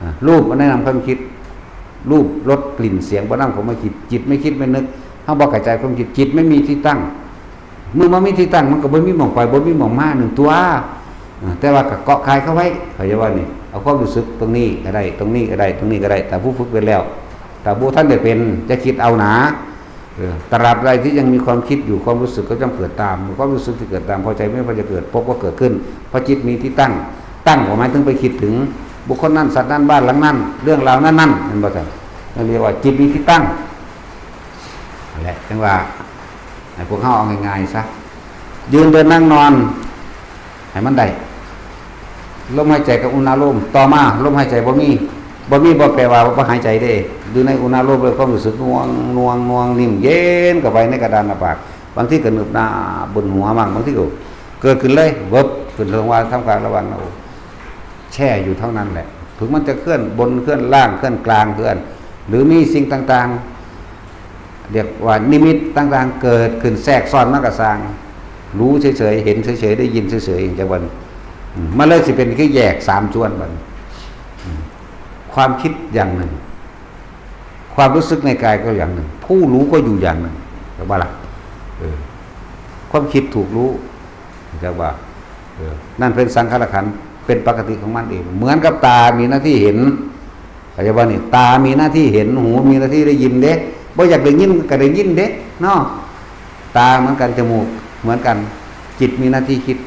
อ่า รูปบ่ได้นำความคิด รูป รส กลิ่น เสียง บ่นำเข้ามาคิด จิตไม่คิดไม่นึก เฮาบ่กระจายความคิด จิตไม่มีที่ตั้ง เมื่อบ่มีที่ตั้ง มันก็บ่มีหม่องไป บ่มีหม่องมา หนึ่งตั๊ว อ่า แต่ว่าก็เกาะคายเข้าไว้ เข้าใจว่านี่ เอาความรู้สึกตรงนี้ก็ได้ ตรงนี้ก็ได้ ตรงนี้ก็ได้ แต่ผู้ฝึกเป็นแล้ว แต่ผู้ท่านได้เป็น จะคิดเอาหนา เออ ตราบใดที่ยังมีความคิดอยู่ ความรู้สึกก็ย่อมเกิดตาม ความรู้สึกที่เกิดตาม พอใจไม่พอใจเกิด พบก็เกิดขึ้น เพราะจิตมีที่ตั้ง ตั้งก็หมายถึงไปคิดถึงบุคคลนั้น สัตว์นั้น บ้านหลังนั้น เรื่องราวนั้นๆ แม่นบ่ซั่น นั่นเรียกว่าจิตมีที่ตั้ง นั่นแหละ จั่งว่า ให้พวกเฮาเอาง่ายๆซะ ยืนเดินนั่งนอน ให้มันได้ ลมหายใจกับอุณาโลม ต่อมาลมหายใจบ่มี บ่มีบ่แปลว่าบ่หายใจเด้ อยู่ในอุณาโลมเลย ความรู้สึกหน่วง หน่วง หน่วง นิ่ม เย็นเข้าไปในกระดานหน้าผาก บางทีก็หนึบหน้าบนหัวมั่ง บางทีก็เกิดขึ้นเลย เวิบขึ้นลงว่าท่ามกลางระหว่างหน้าอก แช่อยู่เท่านั้นแหละ ถึงมันจะเคลื่อนบน เคลื่อนล่าง เคลื่อนกลาง เคลื่อน หรือมีสิ่งต่างๆ เรียกว่านิมิตต่างๆ เกิดขึ้นแทรกซ้อนมากระซ่าง รู้เฉยๆ เห็นเฉยๆ ได้ยินเฉยๆ อย่างจังวัน อืม มันเลยสิเป็นคือแยกสามส่วนบัดนี้ อืม ความคิดอย่างหนึ่ง ความรู้สึกในกายก็อย่างหนึ่ง ผู้รู้ก็อยู่อย่างหนึ่ง จักว่าล่ะ เออ ความคิดถูกรู้ จักว่า เออ นั่นเป็นสังขารขันธ์ เป็นปกติของมันเอง เหมือนกับตามีหน้าที่เห็น เข้าใจบ่นี่ ตามีหน้าที่เห็น หูมีหน้าที่ได้ยินเด้ บ่อยากได้ยินก็ได้ยินเด้ เนาะ ตาเหมือนกัน จมูกเหมือนกัน จิตมีหน้าที่คิด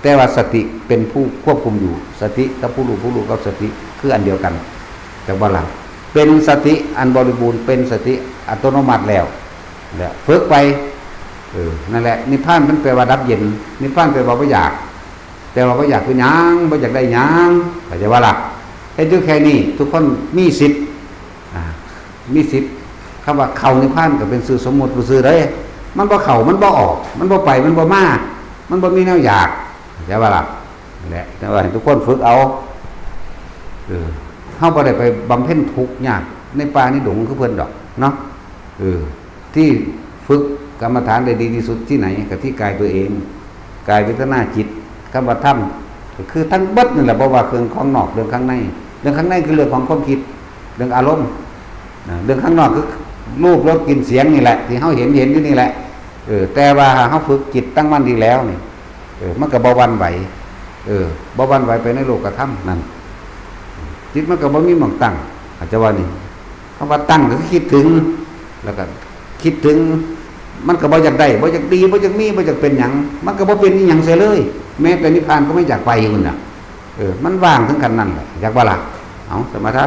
แต่ว่าสติเป็นผู้ควบคุมอยู่ สติกับผู้รู้ ผู้รู้กับสติคืออันเดียวกัน จักว่าล่ะ เป็นสติอันบริบูรณ์ เป็นสติอัตโนมัติแล้ว และฝึกไป เออ นั่นแหละ นิพพานมันแปลว่าดับเย็น นิพพานแปลว่าบ่อยาก แต่ว่าบ่อยากเป็นหยัง บ่อยากได้หยัง เข้าใจบ่ล่ะ เฮ็ดอยู่แค่นี้ ทุกคนมีสิทธิ์ อ่า มีสิทธิ์ คำว่าเข้านิพพานก็เป็นชื่อสมมุติซื่อๆเด้ มันบ่เข้า มันบ่ออก มันบ่ไป มันบ่มา มันบ่มีแนวอยาก เข้าใจบ่ล่ะ นั่นแหละ แต่ว่าให้ทุกคนฝึกเอา เออ เฮาบ่ได้ไปบำเพ็ญทุกข์ยากในป่าในดงคือเพิ่นดอก เนาะ เออ ที่ฝึกกรรมฐานได้ดีที่สุดที่ไหน ก็ที่กายตัวเอง กายเวทนาจิต คำว่าธรรม ก็คือทั้งเบิดนั่นแหละ บ่ว่าเรื่องข้างนอก เรื่องข้างใน เรื่องข้างในคือเรื่องของความคิด เรื่องอารมณ์ นะ เรื่องข้างนอกคือรูป รส กลิ่น เสียงนี่แหละ ที่เฮาเห็น เห็นอยู่นี่แหละ เออ แต่ว่าเฮาฝึกจิตตั้งมั่นดีแล้วนี่ เออ มันก็บ่หวั่นไหว เออ บ่หวั่นไหวไปในโลกธรรมนั่น จิตมันก็บ่มีหม่องตั้ง เข้าใจบ่นี่ คำว่าตั้งก็คือคิดถึง แล้วก็คิดถึง มันก็บ่อยากได้ บ่อยากดี บ่อยากมี บ่อยากเป็นหยัง มันก็บ่เป็นอีหยังเสียเลย แม้แต่นิพพานก็ไม่อยากไปพุ้นน่ะ เออ มันว่างถึงขั้นนั้นแหละ จักว่าล่ะ เอา สมถะ